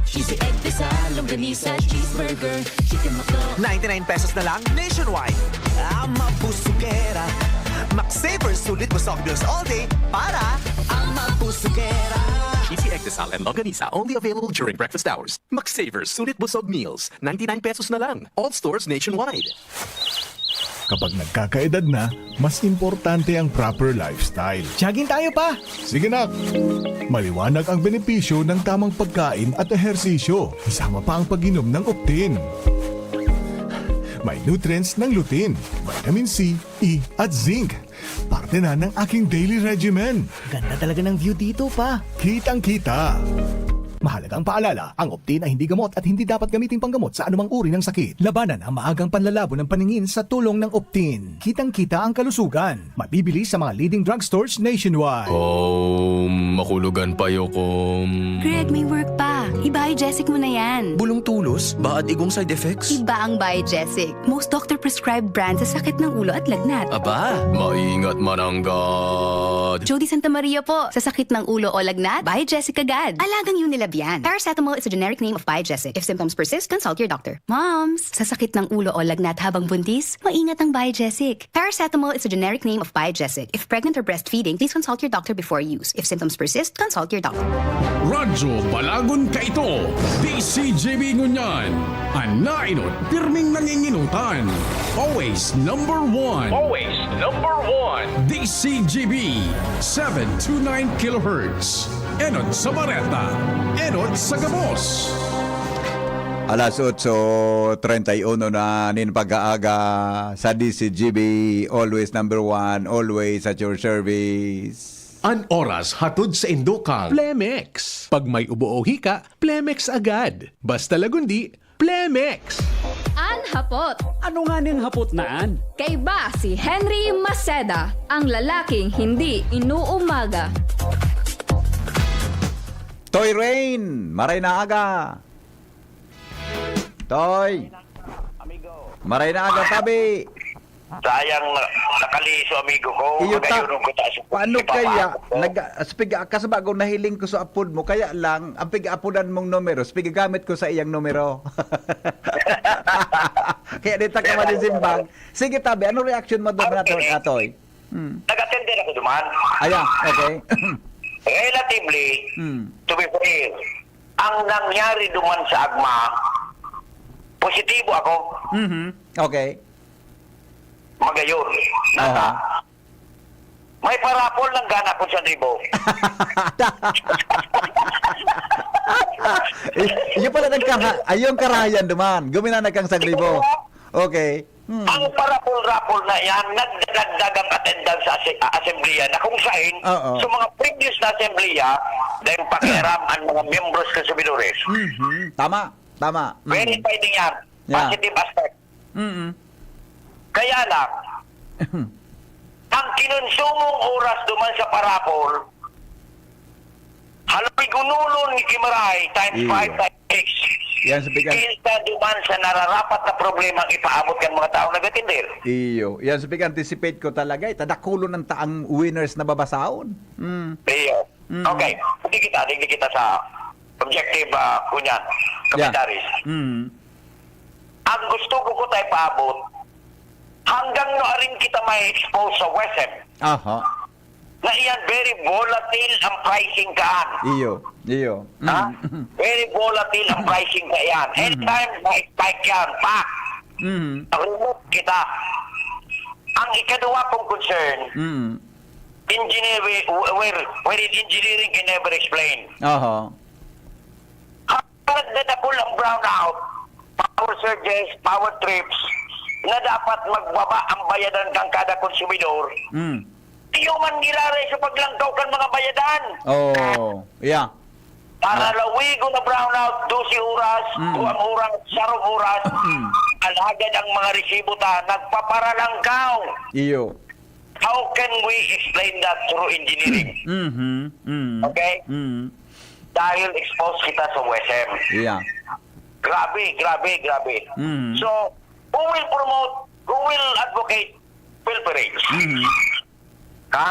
Cheesy egg, pizza, longganisa, cheeseburger, chicken McDo. Ninety-nine pesos na lang nationwide. Ang mga busugera, Max Saver Solid Busog Meals all day para ang mga busugera. Cheesy egg, pizza, and longganisa only available during breakfast hours. Max Saver Sulit Busog Meals, ninety-nine pesos na lang. All stores nationwide. Kapag nagkakaedad na, mas importante ang proper lifestyle. Jogging tayo, Pa! Sige, nak! Maliwanag ang benepisyo ng tamang pagkain at ehersisyo, kasama pa ang pag-inom ng Optin. May nutrients ng lutein, vitamin C, E, at zinc. Parte na ng aking daily regimen. Ganda talaga ng view dito, Pa. Kitang-kita. Mahalagang paalala, ang Optin ay hindi gamot at hindi dapat gamiting panggamot sa anumang uri ng sakit. Labanan ang maagang panlalabo ng paningin sa tulong ng Optin. Kitang-kita ang kalusugan. Mabibili sa mga leading drugstores nationwide. Kom, makulugan pa yo, Kom. Greg, may work pa. I-Biogesic mo na yan. Bulong tulos, baad igong side effects? Iba ang Biogesic. Most doctor-prescribed brand sa sakit ng ulo at lagnat. Aba, maingat mananggad. Jody Santa Maria po. Sa sakit ng ulo o lagnat, Biogesic agad. Alagang Unilab yan. Paracetamol is a generic name of Biogesic. If symptoms persist, consult your doctor. Moms, sa sakit ng ulo o lagnat habang buntis, maingat ang Biogesic. Paracetamol is a generic name of Biogesic. If pregnant or breastfeeding, please consult your doctor before use. If symptoms persist, consult your doctor. Radyo Balagon kaito, D C G B ngunyan. An naenot, pirming nanginginutan. Always number one. Always number one. D C G B, seven two nine kilohertz. Enot sa bareta, enot sa gabos. Alas otso treinta y uno na nin pag-aaga sa D C G B, always number one, always at your service. An oras hatod saindo kan Plemex. Pag may ubo o hika, Plemex agad. Basta lagundi, Plemex. An hapot. Ano nganing hapot na an? Kaiba si Henry Maceda, ang lalaking hindi inuumaga. Toy Rain, maray na aga. Toy. Amigo. Maray na aga, tabi. Sayang, nakaliso, amigo ko. Iyo ta, magayunon ko ta sa paano kaya? Nag, ah, speak, ah, kasi bago nahiling ko sa apod mo, kaya lang, ang pig-apodan mong numero, speak, gamit ko sa iyang numero. Kaya di ta ka manisimbag. Sige, tabi, ano reaction mo doon, okay. Atoy? Hmm. Nag-attend din ako duman. Ayan, okay. Relatively, hmm, to be fair, ang nangyari duman sa Agma, positibo ako. Mhm. Okay. Magayon. Nasa? Aha. May parapol ng gana ko sa libo. Eh, yun pala nagkara-, ay, yung karahayan duman. Guminana kang sagribo. Ikaw, okay. Hmm. Ang parapol-rapol na yan, nagdadagdag ang attendance sa ase-, ah, assembleya na kung saan, oo, sa mga previous na assembleya, dahil pakialam ang mga miyembros konsumidores. Mhm. Tama, tama. Mm. Verified din yan. Yeah. Positive aspect. Mm. Kaya lang, ang kinunsumong oras duman sa parapol, haloy gunulon ni Kimaray times, iyo, five times six. Yan sa pikas. Kinsa duman sa nararapat na problemang ipaabot kan mga taong nag-atender. Iyo. Yan sa pig-anticipate ko talaga, eh. Tadakulon ang taang winners na babasahon. Mm. Iyo. Mm. Okay. Hindi kita, hindi kita sa objective, ah, kunyan, yeah, commentaries. Mm. Ang gusto ko kuta ipaabot, hanggang no arin kita ma-expose sa WESM, aha, na iyan very volatile ang pricing kaan. Iyo, iyo. Ha? Mm. Very volatile ang pricing kaiyan. Mm. Anytime ma-spike yan, pak! Mm. Rumot kita. Ang ikaduwa kong concern, mm, engineering, where, wherein engineering can never explain. Oho. Hanggang nagdadakul ang brownout, power surges, power trips, na dapat magbaba ang bayadan kan kada konsumidor. Mm. Iyo man giraray sa paglangkaw kan mga bayadan. Oh, yeah. Para Ah. lawigon na brownout, dose oras, Mm. duwang oras, sarong oras, Mm. alagad ang mga resibo ta nagpaparalangkaw. Iyo. How can we explain that through engineering? Mhm, mm. Okay? Mm. Dahil exposed kita sa W S M. Yeah. Grabe, grabe, grabe. Mm. So, who will promote, who will advocate pilferage? Mm. Ha?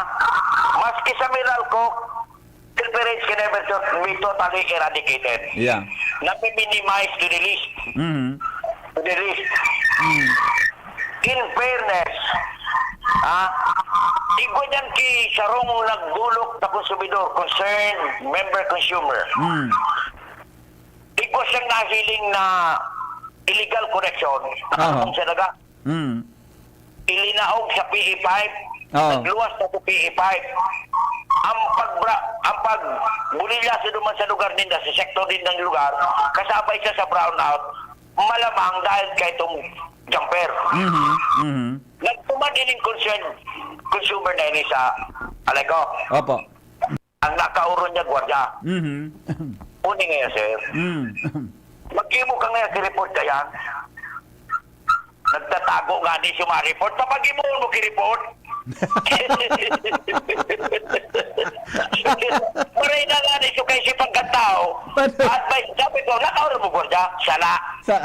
Maski sa Meralco, pilferage can never to-, be totally eradicated. Yeah. Nami-minimize to the least. Mm. To the least. Mm. In fairness, ha? Igwa dyan ki sarong nagdolok na konsumidor, concerned member consumer. Mm. Igwa siyang nahiling na illegal connection, Aha. nakatong siya daga. Mm. Ilinaog sa P E five, Oo. nagluwas na sa P E five. Ang pagbra-, ang pagbulilya sa duman sa lugar ninda, sa sektor din ng lugar, kasabay siya sa brownout, malamang dahil kay itong jumper. Mhm, mhm. Nagtuman ining concern, consumer na ini sa alay ko. Opo. Ang nakaoron niya, gwardiya. Mhm. Uni ngayon, sir. Mm. Mag-imo ka ngayon, report ka yan. Nagtatago nga ni siya ma-report. Papag-imo mo ki-report. Maray na nga ni siya kay si pagkatao. Ano? Advice, sabi ko, "Nakaoron mo, gwardiya?" Sala. Sa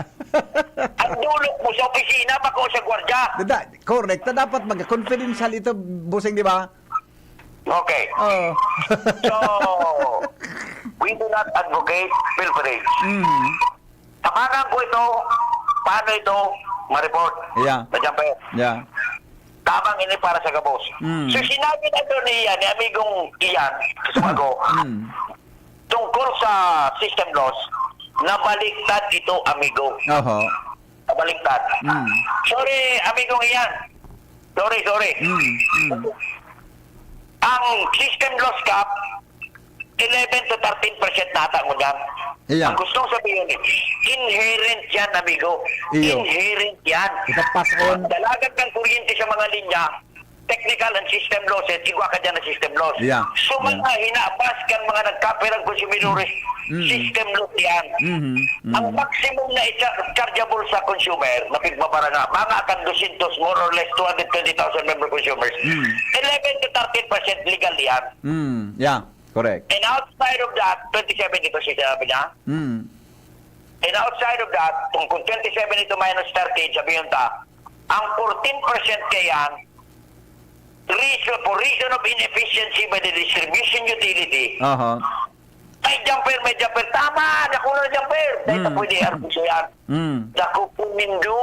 Ang dulok mo sa opisina, bako sa gwardiya. Dada, correct. Na dapat mag-confidential ito, bossing, di ba? Okay. Oo. So, we do not advocate pilferage. Mm. Tabangan ko ito, paano ito ma-report? Yeah. Sa jumper. Yeah. Tabang ini para sa gabos. Mm. So, sinabi na ito ni Ian, ni amigong Ian, sa Sumago, Mm. tungkol sa system loss, nabaliktad ito, amigo. Oho. Nabaliktad. Mm. Sorry, amigong Ian. Sorry, sorry. Mm, mm. Ang system loss cap, eleven to thirteen percent na ata mo dyan. Iya. Ang gustong sabihin, inherent yan, amigo. Iyo. Inherent yan. Ito, pass on. Dalagan kang kuryente sa mga linya, technical and system losses, igwa ka dyan na system loss. Yeah. So, Yeah. mga hinabas kang mga nagkapirang konsumidores, Mm. system loss yan. Mhm, mhm. Ang maximum na i-char-, chargeable sa consumer, na pigbabaranga, mga kan dosyentos, more or less two hundred twenty thousand member consumers, Mm. eleven to thirteen percent legal yan. Mm, yeah, correct. And outside of that, twenty-seven ito si sabi niya. Mm. And outside of that, kung, kung twenty-seven ito minus thirteen, sabi yun ta, ang fourteen percent kaya, reason, for reason of inefficiency by the distribution utility, Aha. may jumper, may jumper. Tama, dako na jumper. Dahil Mm. na pwede arbusyo yan. Mm. Dako po nindo.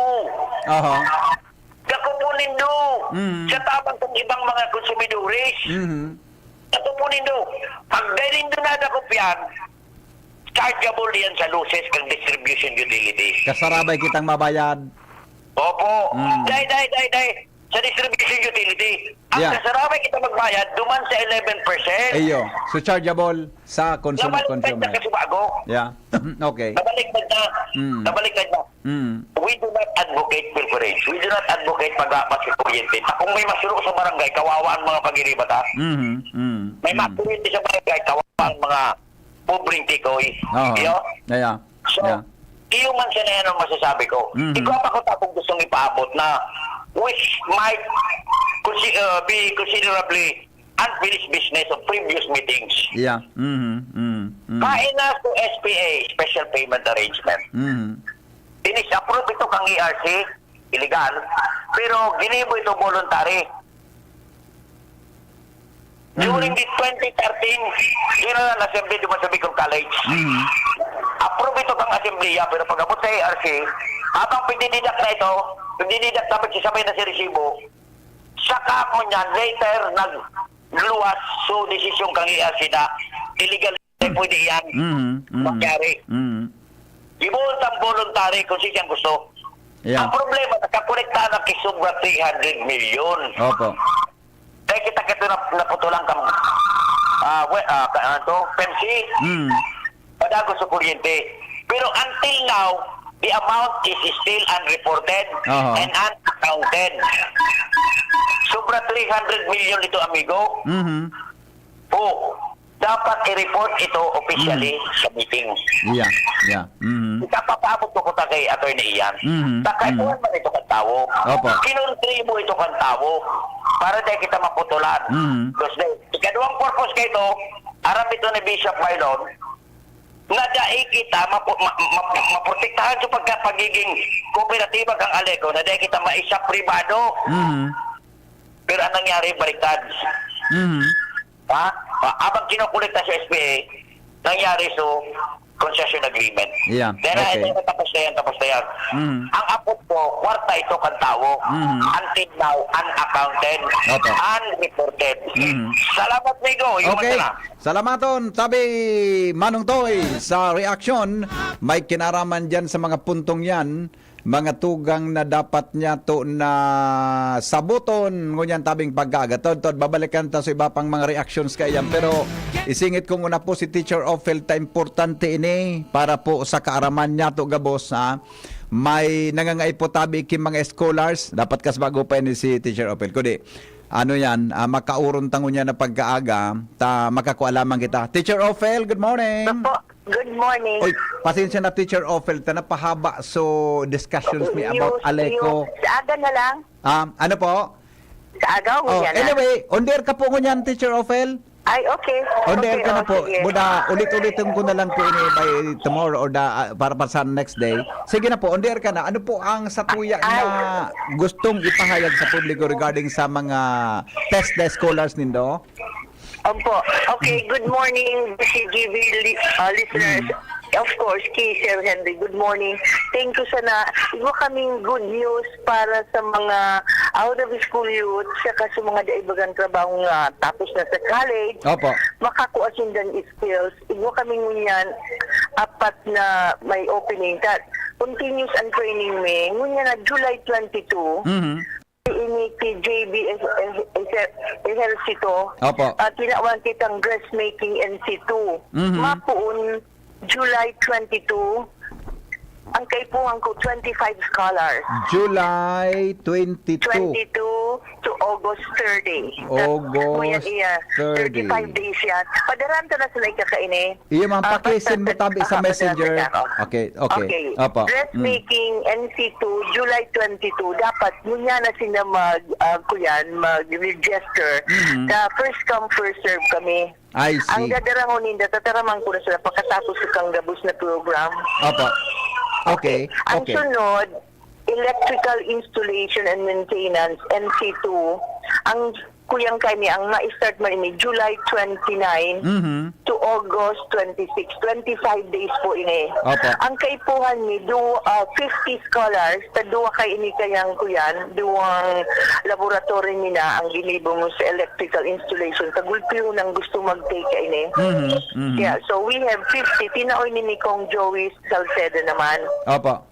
Aha. Dako po nindo. Mm. Sa tabang kung ibang mga konsumidores. Mhm. Dako po nindo. Pag dahil nindo na dako yan, chargeable yan sa losses kang distribution utility. Kasarabay kitang mabayad. Opo. Mm. Dai, dai, dai, dai. Sa distribution utility, ang Yeah. kasarabay kita magbayad, duman sa eleven percent. Iyo. So, chargeable sa consumer, Nabaliktad na consumer. Kasi bago. Yeah. Okay. Nabaliktad na. Mm. Nabaliktad na. Mm. We do not advocate pilferage. We do not advocate pag-aabas sa kuryente. Ta kung may masulo sa barangay, kawawa ang mga pag-iriba ta. Mhm. Mm. May Mm. mga kuryente sa barangay, kawawa ang mga pobreng tikoy. Oo. Iyo? Yeah, yeah. So, Yeah. iyo man siya na yan ang masasabi ko. Mhm. Ikaw pa ko tapong gustong ipaabot na which might consi-, uh, be considerably unfinished business of previous meetings. Yeah. Mhm. Mm. Mm. Kain na to S P A, Special Payment Arrangement. Mhm. Inis-approve ito kang E R C, illegal, pero ginibo ito voluntary. During Mhm. the twenty thirteen General Assembly duman sa Bicol College, Mhm. approve ito kang Assembleya, pero pag-abot sa E R C, habang pagdididak na ito, pagdididak na, magsasabay na si resibo, saka ako niyan, later, nagluwas, so desisyon kang E R C na illegal, hindi pwede yan Mhm. Mhm. mangyari. Mhm. Gibuhol tang voluntary kung siya siyang gusto. Yeah. Ang problema, nakakolekta na ki sobra three hundred million. Opo. The Kita kito na, naputulan kang, ah, we-, ah, ka-, ano to? P M C. Mm. Padagos sa kuryente. Pero until now, the amount is still unreported Aha. and unaccounted. Sobra three hundred million ito, amigo. Mhm. O, dapat i-report ito officially Mhm. sa meeting. Yeah, yeah. Mhm. Ikapapaabot ko kuta kay Attorney Ian. Mhm, Sa mhm. kaipuhan man ito kan tawo. Opo. Kinontribo ito kan tawo para dai kita maputulan. Mhm. Tapos, ikaduhang purpose kay ito, aram ito ni Bishop Marlon, na dai kita mapu-, ma-, ma-, maprotektahan sa pagka-, pagiging kooperatiba kang Aleco, na dai kita maisa pribado. Mhm. Pero ang nangyari, baliktad. Mhm. Ha? Pa-, abang kinokolekta sa S P A, nangyari so concession agreement. Yeah, Then, okay. Ay, tapos na yan, tapos na yan. Mhm. Ang apot ko, kwarta ito kan tawo. Mhm. Until now, unaccounted, Opo. unreported. Mhm. Salamat, Migo. Yung Okay. mata na. Salamaton, tabi Manong Toy, sa reaksyon. May kinaraman dyan sa mga puntong yan, mga tugang na dapat niya to na sabuton, ngunyan tabing pagkaaga. Tod, tod, babalikan ta sa iba pang mga reactions kaiyan. Pero isingit ko muna po si Teacher Ophel ta importante ini para po sa kaaraman niya to gabos, ha. May nangangaipo tabi ki mga scholars, dapat kas bago pa ini si Teacher Ophel. Kudi, ano yan, ah, makauron tango niya na pagkaaga, ta makakua lamang kita. Teacher Ophel, good morning. Opo. Good morning. Oy, pasensya na, Teacher Ophel, ta napahaba so discussions mi about News, Aleco. news. Sa aga na lang. Um, ano po? Sa aga o Oh, ngunyan na? anyway, on the air ka po ngunyan, Teacher Ophel. Ay, okay. On the air Okay, ka na oh, po. sige. Buda, ulit-ulitin ko na lang po ini by tomorrow or the, ah, para pa sa next day. Sige na po, on the air ka na. Ano po ang satuya Ay. na gustong ipahayag sa publiko regarding sa mga test na scholars nindo? Opo. Okay, good morning, B C G V li-, ah, listeners. Mm. Of course, kay Sir Henry, good morning. Thank you sana. Igwa kaming good news para sa mga out of school youth, saka sa mga dai bagang trabaho nga tapos na sa college. Opo. Makakua sindan skills. Igwa kami ngunyan, apat na may opening. Ta-, continuous ang training mi. Ngunyan na July twenty-two. Mhm. Ini ki J B S, eh, eh, Ejercito. Opo. Ah, tinawan kitang dressmaking N C two. Mhm. Mapoon, July twenty-two. Ang kaipuhan ko, twenty-five scholars. July twenty-two. Twenty-two to August thirty. August Kuya Iya, thirty. thirty-five days yan. Padaran ta na sila ikakaini. Iyo man, Ah, pakisin mo basta tabi sa sa messenger. messenger, oh. Okay, okay. Okay. Opo. Mm. Dressmaking, N C two, July twenty-two. Dapat, ngunyan na sila mag, ah, kuyan, mag-register. Mhm. Sa first come, first serve kami. I see. Ang dadarahon ninda, tataraman ko na sila pagkatapos sa kanggabos na program. Opo. Okay, Ang okay. sunod, electrical installation and maintenance, N C two. Ang kuyang kami, ang ma-start man ini, July twenty-nine Mhm. to August twenty-six, twenty-five days po ini. Opo. Ang kaipuhan ni, do, ah, fifty scholars, ta duwa kay ini kayang kuyan, duwang laboratory nina ang ginibo mo sa electrical installation. Kagulpiho nang gusto mag-take ka ini. Mhm, mhm. Yeah, so we have fifty. Tinaoy ni, ni Kong Joey Salcedo naman. Opo.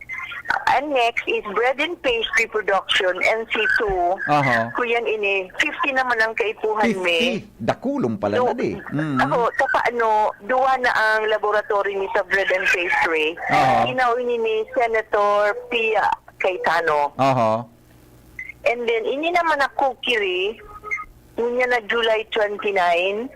And next is bread and pastry production, N C two. Aha. Kuyan ini, fifty naman ang kaipuhan mi. Fifty? Dakulong pala Du-, na di. Mm. Ako, sa paano, duwa na ang laboratory ni sa bread and pastry. Aha. Inaw ini ni Senator Pia Cayetano. Aha. And then, ini naman na cookery, niya na July twenty-nine.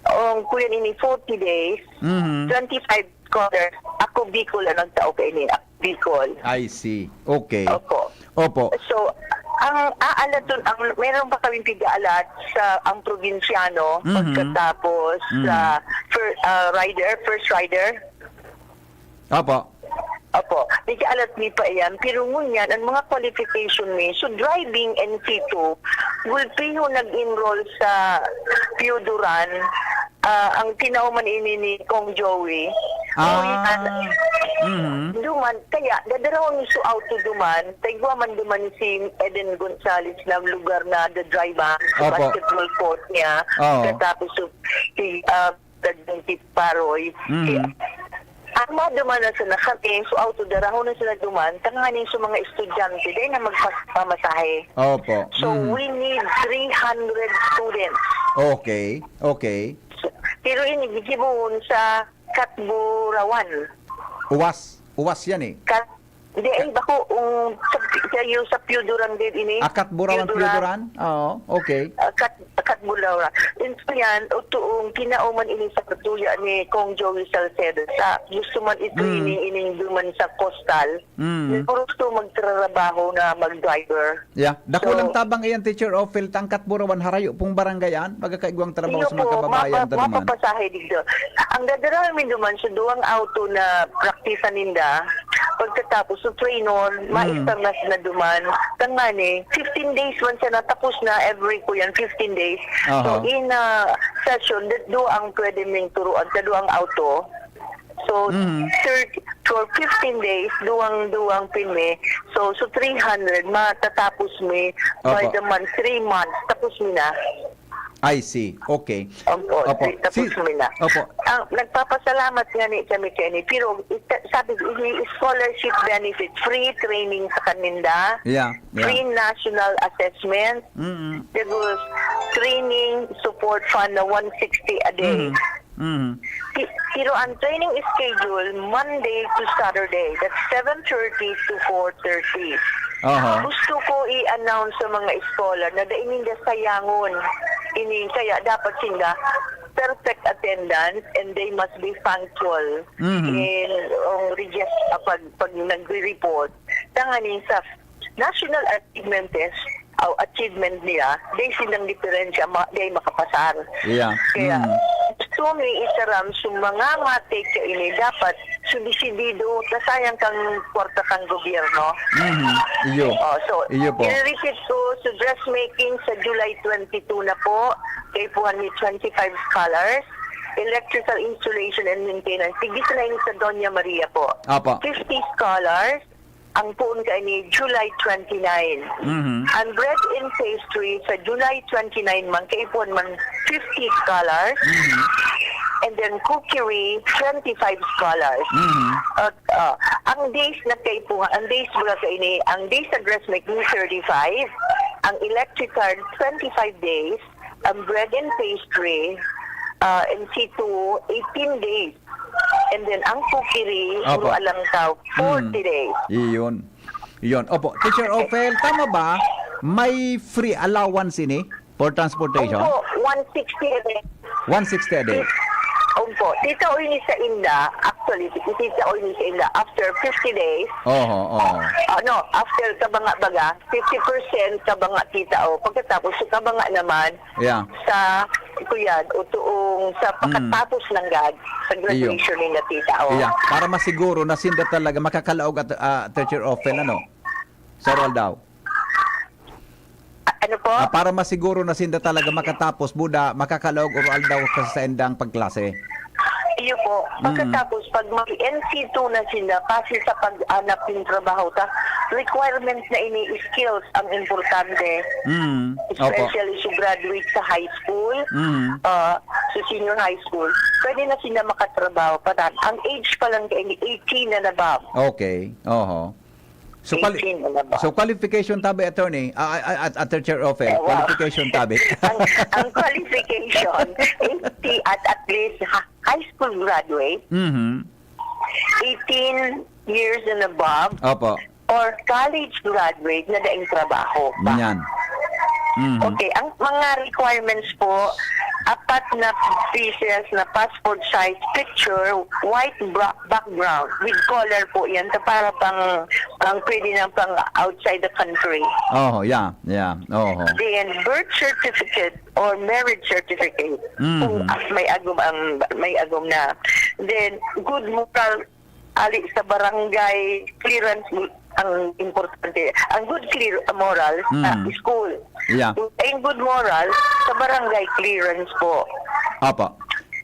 Ang kuyan ini forty days, Mhm. twenty-five scholars. Ako, Bicol ang nagtao kaini. Ako, Bicol. I see. Okay. Opo. Opo. So, ang aalaton, ang, meron pa kaming pig-aalat sa ang probinsyano Mhm. pagkatapos Mhm. sa fir-, ah, rider, first rider. Opo. Opo. Pig-aalat mi pa iyan. Pero ngunyan, ang mga qualification mi, so driving N C two, gulpiho nag-enroll sa Pio Duran, ah, ang tinaw man ini ni Kong Joey. Ah. Ngunyan, Mhm. duman, kaya, dadarahon mi so auto duman, taigwa man duman si Eden Gonzalez na lugar na the driver sa Opo. basketball court niya. Oo. Katapos so, si, ah, Presidente Paroy, Mhm. si Ang maduman na sila kami, so auto darahon na sila duman, tanganing sa mga estudyante, dahil na magpamasahe. Opo. So, Mm. we need three hundred students. Okay. Okay. So, pero ini, gigibohon sa Katburawan. Uwas. Uwas yan eh. Kat, hindi, ay, bako, um, sa, sa, yung sa Pio Duran din ini. Akat Burawan Pio Duran. Pioduran? Oo. Okay. Ah, Kat, Katbulawan. Ito yan, utuong kinauman ini sa katuya ni Kong Joey Salcedo. Sa gusto man i-training Mm. ining duman sa coastal, Mm. gusto magtrabaho na mag-driver. Yeah. Dakulang So, tabang iyan, Teacher Ophel, ta ang Katburawan harayo pong barangay yan. Magkakaigwang trabaho Iyo sa mga po, kababayan mapa- ta naman. mapapasahe digdo. Ang dadarahan mi duman sa duwang auto na praktisan ninda, pagkatapos sa trainer, Mm. maestar na sila duman. Tangani, fifteen days man siya natapos na, every ko yan, fifteen days. Aha. So, in a session, da- duwa ang pwede ming turuan sa duwang auto. So, Mhm. thirty, for fifteen days, duwang-duwang pin mi. So, so three hundred, matatapos mi by Opo. the month, three months, tapos mi na. I see. Okay. Opo, Opo. tapos Si- mi na. Opo. Ang nagpapasalamat nga ni kami, Kenny, pero ita- sabi, ini scholarship benefit, free training sa kaninda, Yeah. Yeah. free national assessment, Mm-mm. tapos training support fund na one sixty a day. Mm-hmm. Mm-hmm. Pi- Pero ang training schedule, Monday to Saturday, that's seven thirty to four thirty. Aha. Gusto ko i-announce sa mga scholar na dai ninda sayangon ini, kaya dapat sinda perfect attendance and they must be punctual Mhm. in ang regis- ah, pag, pag nagre-report. Tanganing sa national achievement test, o achievement nila, dai silang diferensya, ma, dai makapasar. Yeah. Kaya, Mm. gusto mi itaram sa mga matik kaini, dapat sumisibido, kasayang kang kwarta kang gobyerno. Mhm. Iyo. Oh, so, Iyo po. i-repeat ko, so dressmaking sa July twenty-two na po, kaipuhan mi twenty-five scholars, electrical installation and maintenance, tigis na ini sa Doña Maria po. Apa. Fifty scholars, ang poon kaini July twenty-nine. Mhm. Ang bread and pastry sa July twenty-nine man, kaipuhan man fifty scholars. Mhm. And then cookery, twenty-five scholars. Mhm. At, ah, ang days na kaipuhan, ang days mga kaini, ang days sa dressmaking, thirty-five, ang electric card, twenty-five days, ang bread and pastry, ah, M C two, eighteen days. And then ang cookery, Apo. puro alang tao, forty Mm. days. Iyon. Iyon. Opo, Teacher Ophel, tama ba? May free allowance ini for transportation? Opo, one sixty a day. One sixty a day. Opo, tita o ini sa inda, actually, tita o ini sa inda, after fifty days, Oho, oho. ano, after kabanga baga, fifty percent kabanga tita o. Pagkatapos, sa kabanga naman, Yeah. sa, kuyan, o tuong sa Mm. pagkatapos ng gag, sa graduation ni tita o. Yeah. Para masiguro na sinda talaga makakalaog at, ah, Teacher Ophel, ano? Sa Roald Dahl. A-, ano po? Ah, para masiguro na sinda talaga makatapos, buda, makakalaog o Roald Dahl ka sa indang pagklase. Iyo po. Mm. Pagkatapos, pag mag-N C two na sila, kasi sa pag-anap ng trabaho, ta, requirements na ini, skills ang importante. Mm. Opo. Especially sa graduate sa high school, Mm. ah, sa senior high school, pwede na sila makatrabaho. Patan, ang age pa lang kayo, eighteen and above. Okay. Oho. So, quali- eighteen and above. so qualification tabi, attorney, ah, ah, ah, at, at Teacher Ophel, Eh, wow. qualification tabi. ang, ang qualification, eighteen at at least ha-, high school graduate, Mhm. eighteen years and above, Opo. or college graduate na daing trabaho pa. Yan. Mhm. Okay, ang mga requirements po, apat na pieces na passport size picture, white bra- background, with color po yan, sa para pang, pang pwede na pang outside the country. Oh, yeah, yeah. Oh. Then, birth certificate or marriage certificate, Mhm. kung ah, may agom ang may agom na. Then, good moral, ali sa barangay clearance, ang importante. Ang good clear moral sa Mm. school. Yeah. Ang good moral sa barangay clearance po. Apa.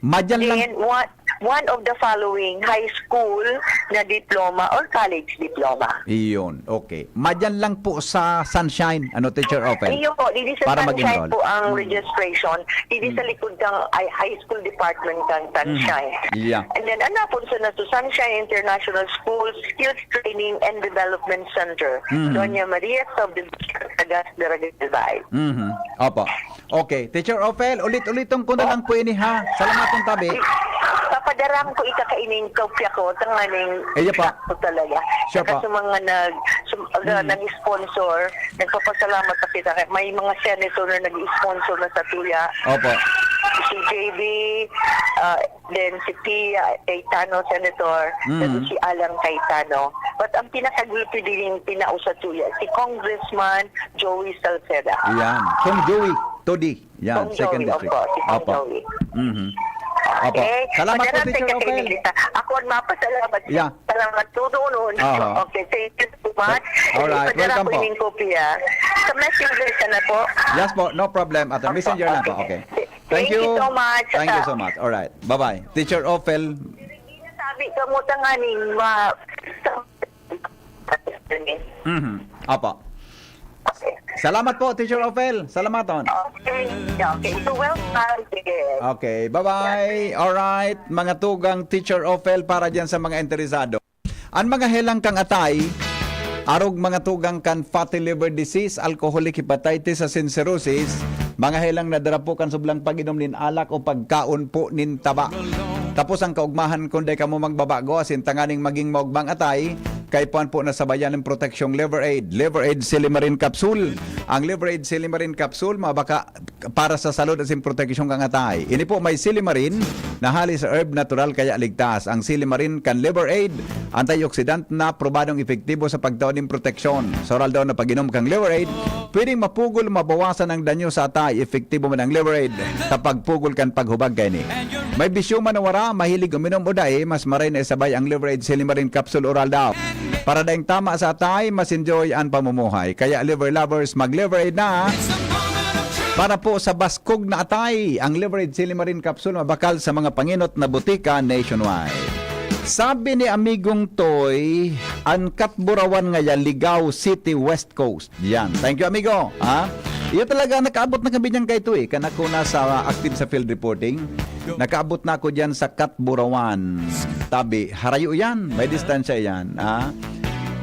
Madyan lang. Then, what, one of the following high school na diploma or college diploma. Iyon, okay. Madyan lang po sa Sunshine, ano, Teacher Ophel? Ayun po, didi sa Para Sunshine mag-enroll. po ang Mm. registration. Didi sa Mm. likod ng high, high school department ng Sunshine. Yeah. And then, ano po sa na sa Sunshine International School, Skills Training and Development Center. Mm. Doña Maria Subdivision, Sagas, Barangay Albay. Mhm. Opo. Okay, Teacher Ophel, ulit-uliton ko na lang po ini, ha. Salamat ng tabi. Papadarang ko ika kaining kopya ko, tanganing Iya pa. sakto talaga. Siya Saka pa. sa mga nag, sum, uh, Hmm. nag-sponsor, nagpapasalamat pa kita. Kaya may mga senator na nag-sponsor na sa tuya. Opo. Si J B, uh, then si Pia Cayetano, Senator, Hmm. then si Alan Cayetano. But ang pinakagulpi din yung pinausa tuya, si Congressman Joey Salceda. Yan. Kong Joey, Todi. Yan, Kong second Joey, district. opo, si Kong Opo. Joey. Mhm. Opo. Okay. Salamat po, Padarang Teacher ka Ophel. kaining lista. Ako ang mapasalamat. Yeah. Salamat, Tutunon. Aha. Okay, thank you so much. Alright, Ipadara welcome ko po. ining kopya. Sa messenger ka na po. Yes po, no problem. At Opo, messenger lang po. okay. Okay. Thank you so much. Thank you so much. Alright. Bye-bye. Teacher Ophel. Sabi ka mo tanganing ma... Mhm. Opo. Okay. Salamat po, Teacher Ophel. Salamaton. Okay. Okay. So, welcome. Sige. Okay, bye-bye. Alright, mga tugang Teacher Ophel para dyan sa mga interesado. Ang mga helang kang atay, arog mga tugang kan fatty liver disease, alcoholic hepatitis asin cirrhosis, mga helang nadara po kan soblang pag-inom nin alak o pagkaon po nin taba. Tapos ang kaugmahan, kung dai kamo magbabago, asin tanganing maging maugmang atay, kaipuhan po na sabayan ng proteksyong Liver Aid. Liver Aid Silimarin Capsule. Ang Liver Aid Silimarin Capsule, mabaka para sa salud asin proteksyon kan atay. Ini po may silimarin na hali sa herb natural kaya ligtas. Ang silimarin kan Liver Aid, antioxidant na probadong epektibo sa pagtao nin proteksyon. Sa oral daw na pag-inom kan Liver Aid, pwedeng mapugol o mabawasan ang danyo sa atay. Epektibo man ang Liver Aid sa pagpugol kan paghubag kaini. May bisyo man o wara, mahilig uminom o dai, mas maray na isabay ang Liver Aid Silimarin Capsule Oral daw. Para daing tama sa atay, mas enjoy ang pamumuhay. Kaya Liver Lovers, mag-Liver Aid na! Para po sa baskog na atay, ang Liver Aid Silimarin Capsule mabakal sa mga pangenot na botika nationwide. Sabi ni Amigong Toy, ang Katburawan ngaya, Ligao City, West Coast. Yan. Thank you, amigo. Ha? Iyo talaga, nakaabot na kami dyan kay Toy. Kan ako nasa active sa field reporting, nakaabot na ako dyan sa Katburawan. Tabi, harayo yan. May distansya yan. Ha?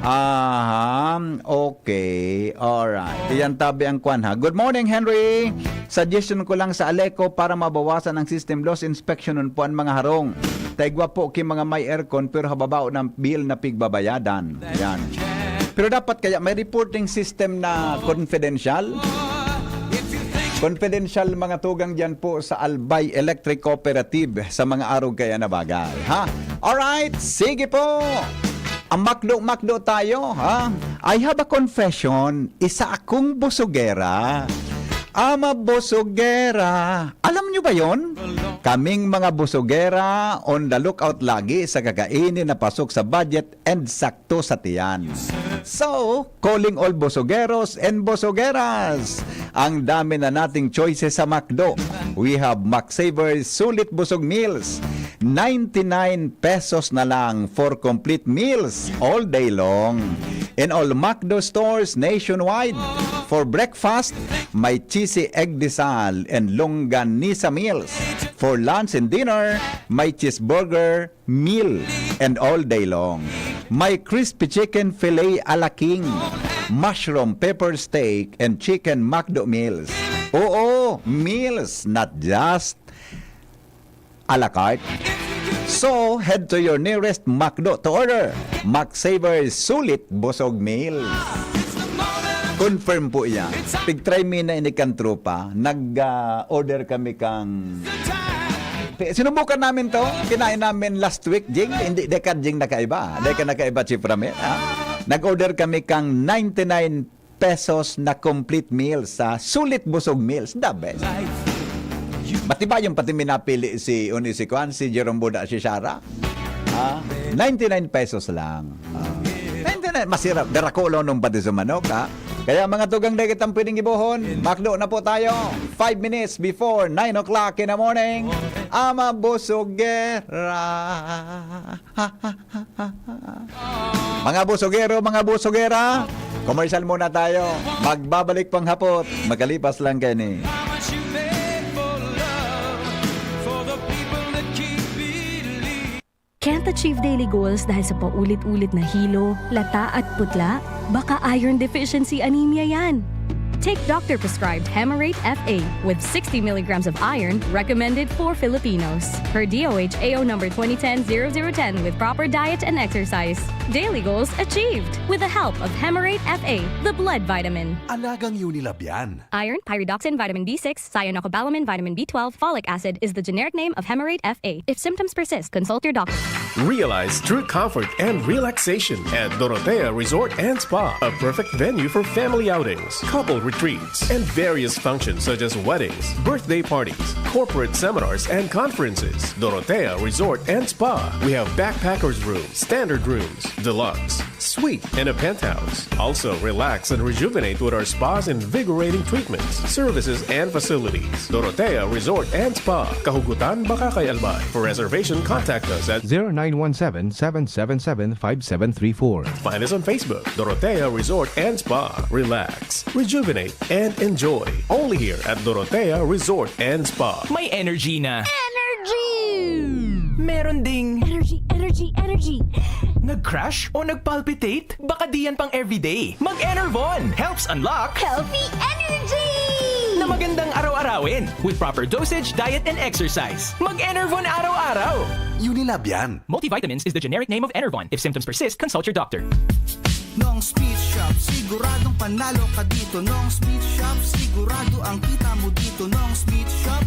Aha, okay. Alright. Iyan tabi ang kwan, ha. Good morning, Henry. Suggestion ko lang sa Aleco para mabawasan ang system loss, inspeksyonon po ang mga harong. Taigwa po ki mga may aircon pero hababao ng bill na pigbabayadan. Yan. Pero dapat kaya may reporting system na confidential. Confidential, mga tugang, dyan po sa Albay Electric Cooperative sa mga arog kaya na bagay, ha? Alright, sige po. Ang makdo-makdo tayo, ha? I have a confession, isa akong busugera. Ama busugera. Alam nyo ba yon? Kaming mga busugera, on the lookout lagi sa kakainin na pasok sa budget and sakto sa tiyan. So, calling all busugeros and busugeras. Ang dami na nating choices sa McDo. We have McSaver Sulit Busog Meals. Ninety-nine pesos na lang for complete meals all day long. In all McDo stores nationwide. For breakfast, may cheesy egg desal and longganisa meals. For lunch and dinner, may cheeseburger meal and all day long. May crispy chicken fillet a la king, mushroom pepper steak, and chicken McDo meals. Oo, meals, not just a la carte. So, head to your nearest McDo to order McSaver Sulit Busog Meals. Confirm po yan. Tig-try mi na ini kan tropa. Nag-order kami kang... Sinubukan namin to. Kinain namin last week, Jing. Hindi, deka, Jing, nakaiba. Deka, nakaiba, Chief Ramel, ha? Nag-order kami kang ninety-nine pesos na complete meal sa Sulit Busog Meals. The best. Matiba yung pati minapili si Uni, si Kwan, si Jerome Buda, si Shara. Ah, ninety-nine pesos lang. Ah, ninety-nine, masira, darako lang nung pati sa manok, ha? Kaya mga tugang, dai kitang pwedeng gibohon. Makdo na po tayo. Five minutes before nine o'clock in the morning. Ama Busogera. Mga busogero, mga busogera, commercial muna tayo. Magbabalik pang hapot. Makalipas lang kaini. Can't achieve daily goals dahil sa paulit-ulit na hilo, lata at putla? Baka iron deficiency anemia yan. Take doctor-prescribed Hemarate F A with sixty milligrams of iron recommended for Filipinos. Per D O H A O number twenty ten zero zero ten with proper diet and exercise. Daily goals achieved with the help of Hemarate F A, the blood vitamin. Alagang Unilab yan. Iron, pyridoxine, vitamin B six, cyanocobalamin, vitamin B twelve, folic acid is the generic name of Hemarate F A. If symptoms persist, consult your doctor. Realize true comfort and relaxation at Dorotea Resort and Spa, a perfect venue for family outings, couple retreats, and various functions such as weddings, birthday parties, corporate seminars, and conferences. Dorotea Resort and Spa. We have backpackers room, standard rooms, deluxe, suite, and a penthouse. Also, relax and rejuvenate with our spa's invigorating treatments, services, and facilities. Dorotea Resort and Spa, Kahugutan, Bacacay, Albay. For reservation, contact us at zero nine one seven, seven seven seven, five seven three four. Find us on Facebook, Dorotea Resort and Spa. Relax, rejuvenate, and enjoy. Only here at Dorotea Resort and Spa. May energy na. Energy! Meron ding Energy, energy, energy! nag-crash o nag-palpitate? Baka di yan pang everyday. Mag-Enervon helps unlock Healthy energy! na magandang araw-arawin with proper dosage, diet, and exercise. Mag-Enervon araw-araw! Unilab yan. Multivitamins is the generic name of Enervon. If symptoms persist, consult your doctor. Nong's Meat Shop, siguradong panalo ka dito. Nong's Meat Shop, sigurado ang kita mo dito. Nong's Meat Shop,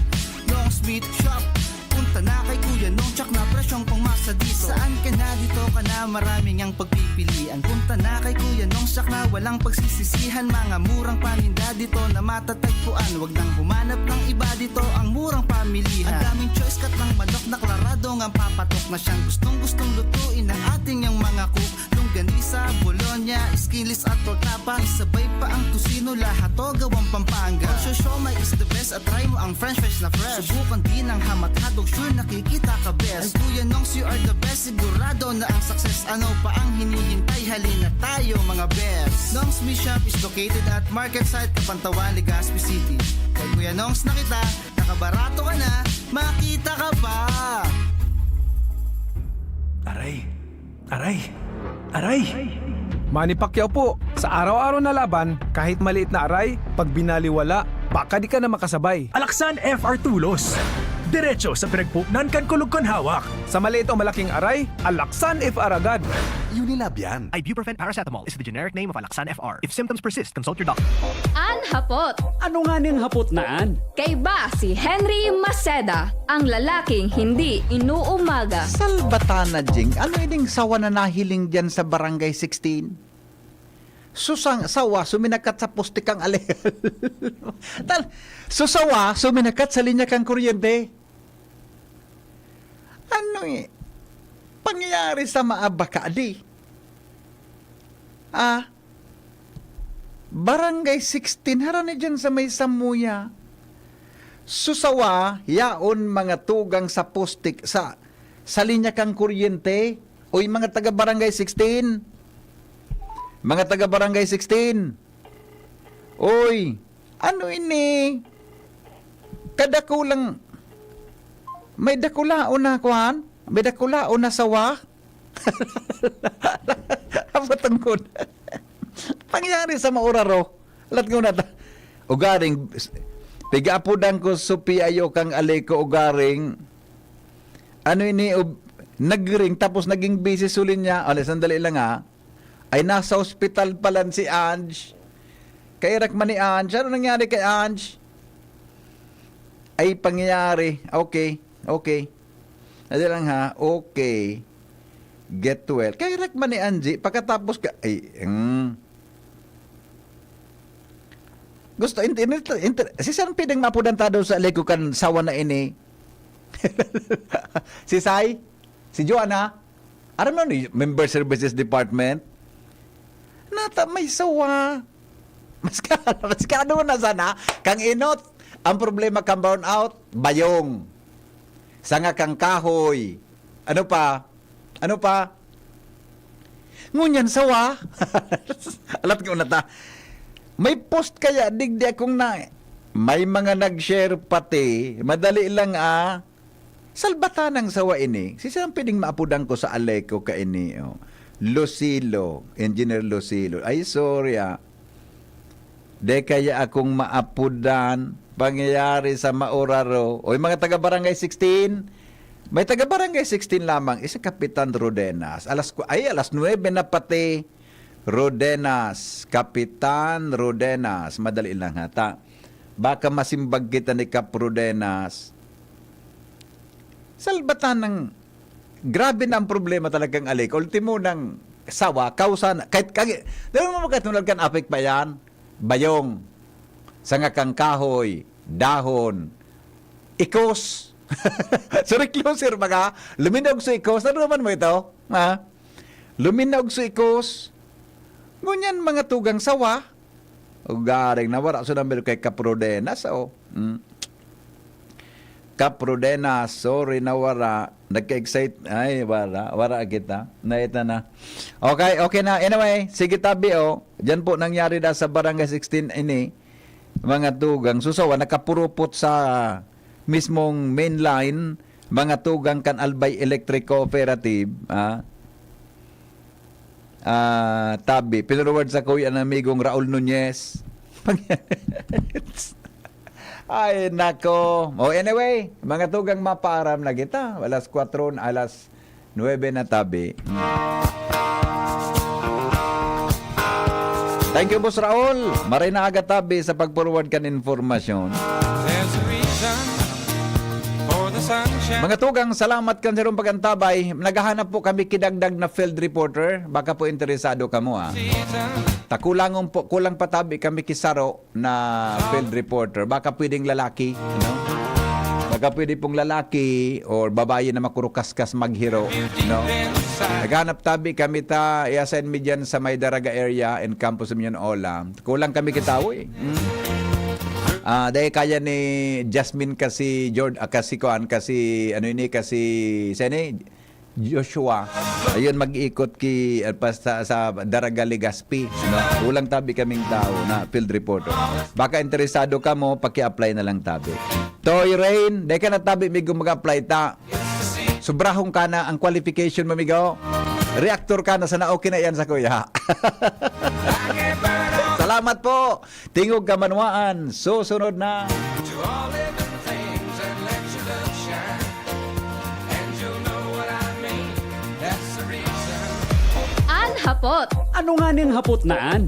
Nong's Meat Shop. Punta na kay Kuya Nong, tsak na presyong pangmasa dito. Saan ka na dito ka na, marami ngang pagpipilian. Punta na kay Kuya Nong, tsak na walang pagsisisihan. Mga murang paninda dito na matatagpuan. Wag nang humanap ng iba dito, ang murang pamilihan. Ang daming choice, kat ng manok na klarado ngang papatok na siyang gustong-gustong lutuin ng ating yang mga cook. Longganisa, bologna, skinless at tortapa. Isabay pa ang tocino, lahat to gawang Pampanga. Osyo Siomai is the best at try mo ang french fries na fresh. Subukan din ang hamat hotdog, sure nakikita ka best. Ang Kuya Nongs, you are the best, sigurado na ang success. Ano pa ang hinihintay? Halina tayo, mga best. Nongs Meat Shop is located at Market Site, Kapantawan, Legazpi City. Kay Kuya Nongs na kita, nakabarato ka na, makita ka pa! Aray! Aray! Aray! Manny Pacquiao po, sa araw-araw na laban, kahit maliit na aray, pag binaliwala, baka di ka na makasabay. Alaksan F R Tulos. Diretso sa pinagpuknan kan kulog kan hawak. Sa maliit o malaking aray, Alaksan F R agad. Unilab yan. Ibuprofen paracetamol is the generic name of Alaxan F R. If symptoms persist, consult your doctor. An hapot. Ano nga ning hapot na an? Kaiba si Henry Maceda, ang lalaking hindi inuumaga. Salbatana, Jing. Ano ining sawa na nahiling dyan sa Barangay sixteen? Susang sawa, suminakat sa poste kang ale. Tal, susawa, suminakat sa linya kang kuryente. Ano eh? Pangyayari sa maabaka, di? Ah? Barangay sixteen, harani dyan sa may Samuya. Susawa, yaon mga tugang sa postik sa, sa linya kang kuryente. Uy, mga taga Barangay sixteen. Mga taga Barangay sixteen. Uy, ano ini? Kadakulang, may dakulaon na, kuan? May dakulaon na sawa? Apa tungkod? Pangyari sa mauraro. Lat ko na ta. Ugaring, pigapudan ko so piayo kang aliko ugaring, ano ini, ub-, nagring tapos naging busy sulin niya. Ale, sandali lang ha. Ay, nasa ospital pala si Ange. Kairak man ni Ange. Ano nangyari kay Ange? Ay, pangyayari. Okay. Okay. Ano lang ha? Okay. Get well. Kairak man ni Angie. Pagkatapos ka, ay, mm. Gusto, inter, inter, inter, si saan pwedeng mapudan ta daw sa aliko kan sawa na ini? Si Sai? Si Joanna? Aram mo ni Member Services Department? Nata may sawa. Maskara, maskara na sana. Kang inot, ang problema kang brownout, bayong. Sanga kang kahoy. Ano pa? Ano pa? Ngunyan sawa. Alat ko na ta. May post kaya digdi akong na, may mga nag-share pati, madali lang, ah. Salbatan ng sawa ini. Si saan pwedeng maapudan ko sa Aleco kaini, oh? Lucilo, Engineer Lucilo. Ay, sorry, ah. De kaya akong maapudan, pangyayari sa Mauraro. Oy, mga taga Barangay sixteen, may taga Barangay sixteen lamang, isa Kapitan Rodenas. Alas ku-, ay, alas nuebe na pati. Rodenas, Kapitan Rodenas. Madali lang hata. Baka masimbag kita ni Kap Rodenas. Salbatan ng, grabe na ang problema talagang alik. Ultimo ng sawa, kausa na, kahit, kahit, dahil mo magkatulad kan apik pa yan, bayong, sanga kang kahoy, dahon, ikos. Sorry, closer, mga, luminog sa ikos. Ano naman mo ito? Ha? Luminog sa ikos. Ngunyan, mga tugang sawa. O garing na, wala sa number kay Kap Rodenas, oh. Mm. Kap Rodenas, sorry na wala. Nagka-excite. Ay, wala. Wala kita. Naita na. Okay, okay na. Anyway, sige tabi, oh. Diyan po nangyari na sa Barangay sixteen ini. Mga tugang. Susawa, nakapurupot sa mismong main line. Mga tugang kan Albay Electric Cooperative, ah. Ah, tabi. Pinurward sa kuya ng amigong Raul Nunez. Ay, nako. O, anyway, mga tugang, mapaaram na kita. Alas kwatro na, alas nuebe na tabi. Thank you, Boss Raul. Maray na aga tabi sa pag-forward kan informasyon. There's a reason for the sunshine. Mga tugang, salamat kan sarong pag-antabay. Naghahanap po kami kidagdag na field reporter. Baka po interesado kamo, ah. Takulangon po, kulang pa tabi kami kisaro na field reporter. Baka pwedeng lalaki, no? Baka pwede pong lalaki or babae na makurukaskas maghiro, no? Naghanap tabi kami ta, i-assign mi dyan sa may Daraga area and Campus Union Ola. Kulang kami kitawo eh. Mm. Ah, dahil kaya ni Jasmine kasi Jord-, ah, kasi kuan, kasi ano ini, kasi sene, Joshua. Ayun, mag-iikot ki, ah, pa sa, sa Daraga, Legazpi, no? Kulang tabi kaming tao na field reporter. Baka interesado kamo, paki-apply na lang tabi. Toy Rain, dai ka na tabi, migo, mag-apply ta. Sobrahon ka na ang qualification mo, migo. Reactor ka na sana, okay na yan sa kuya. Salamat po. Tingog Kamanwaan, susunod na. To all living things and let your love shine. And you'll know what I mean. That's the reason. An hapot. Ano nga ning hapot na an?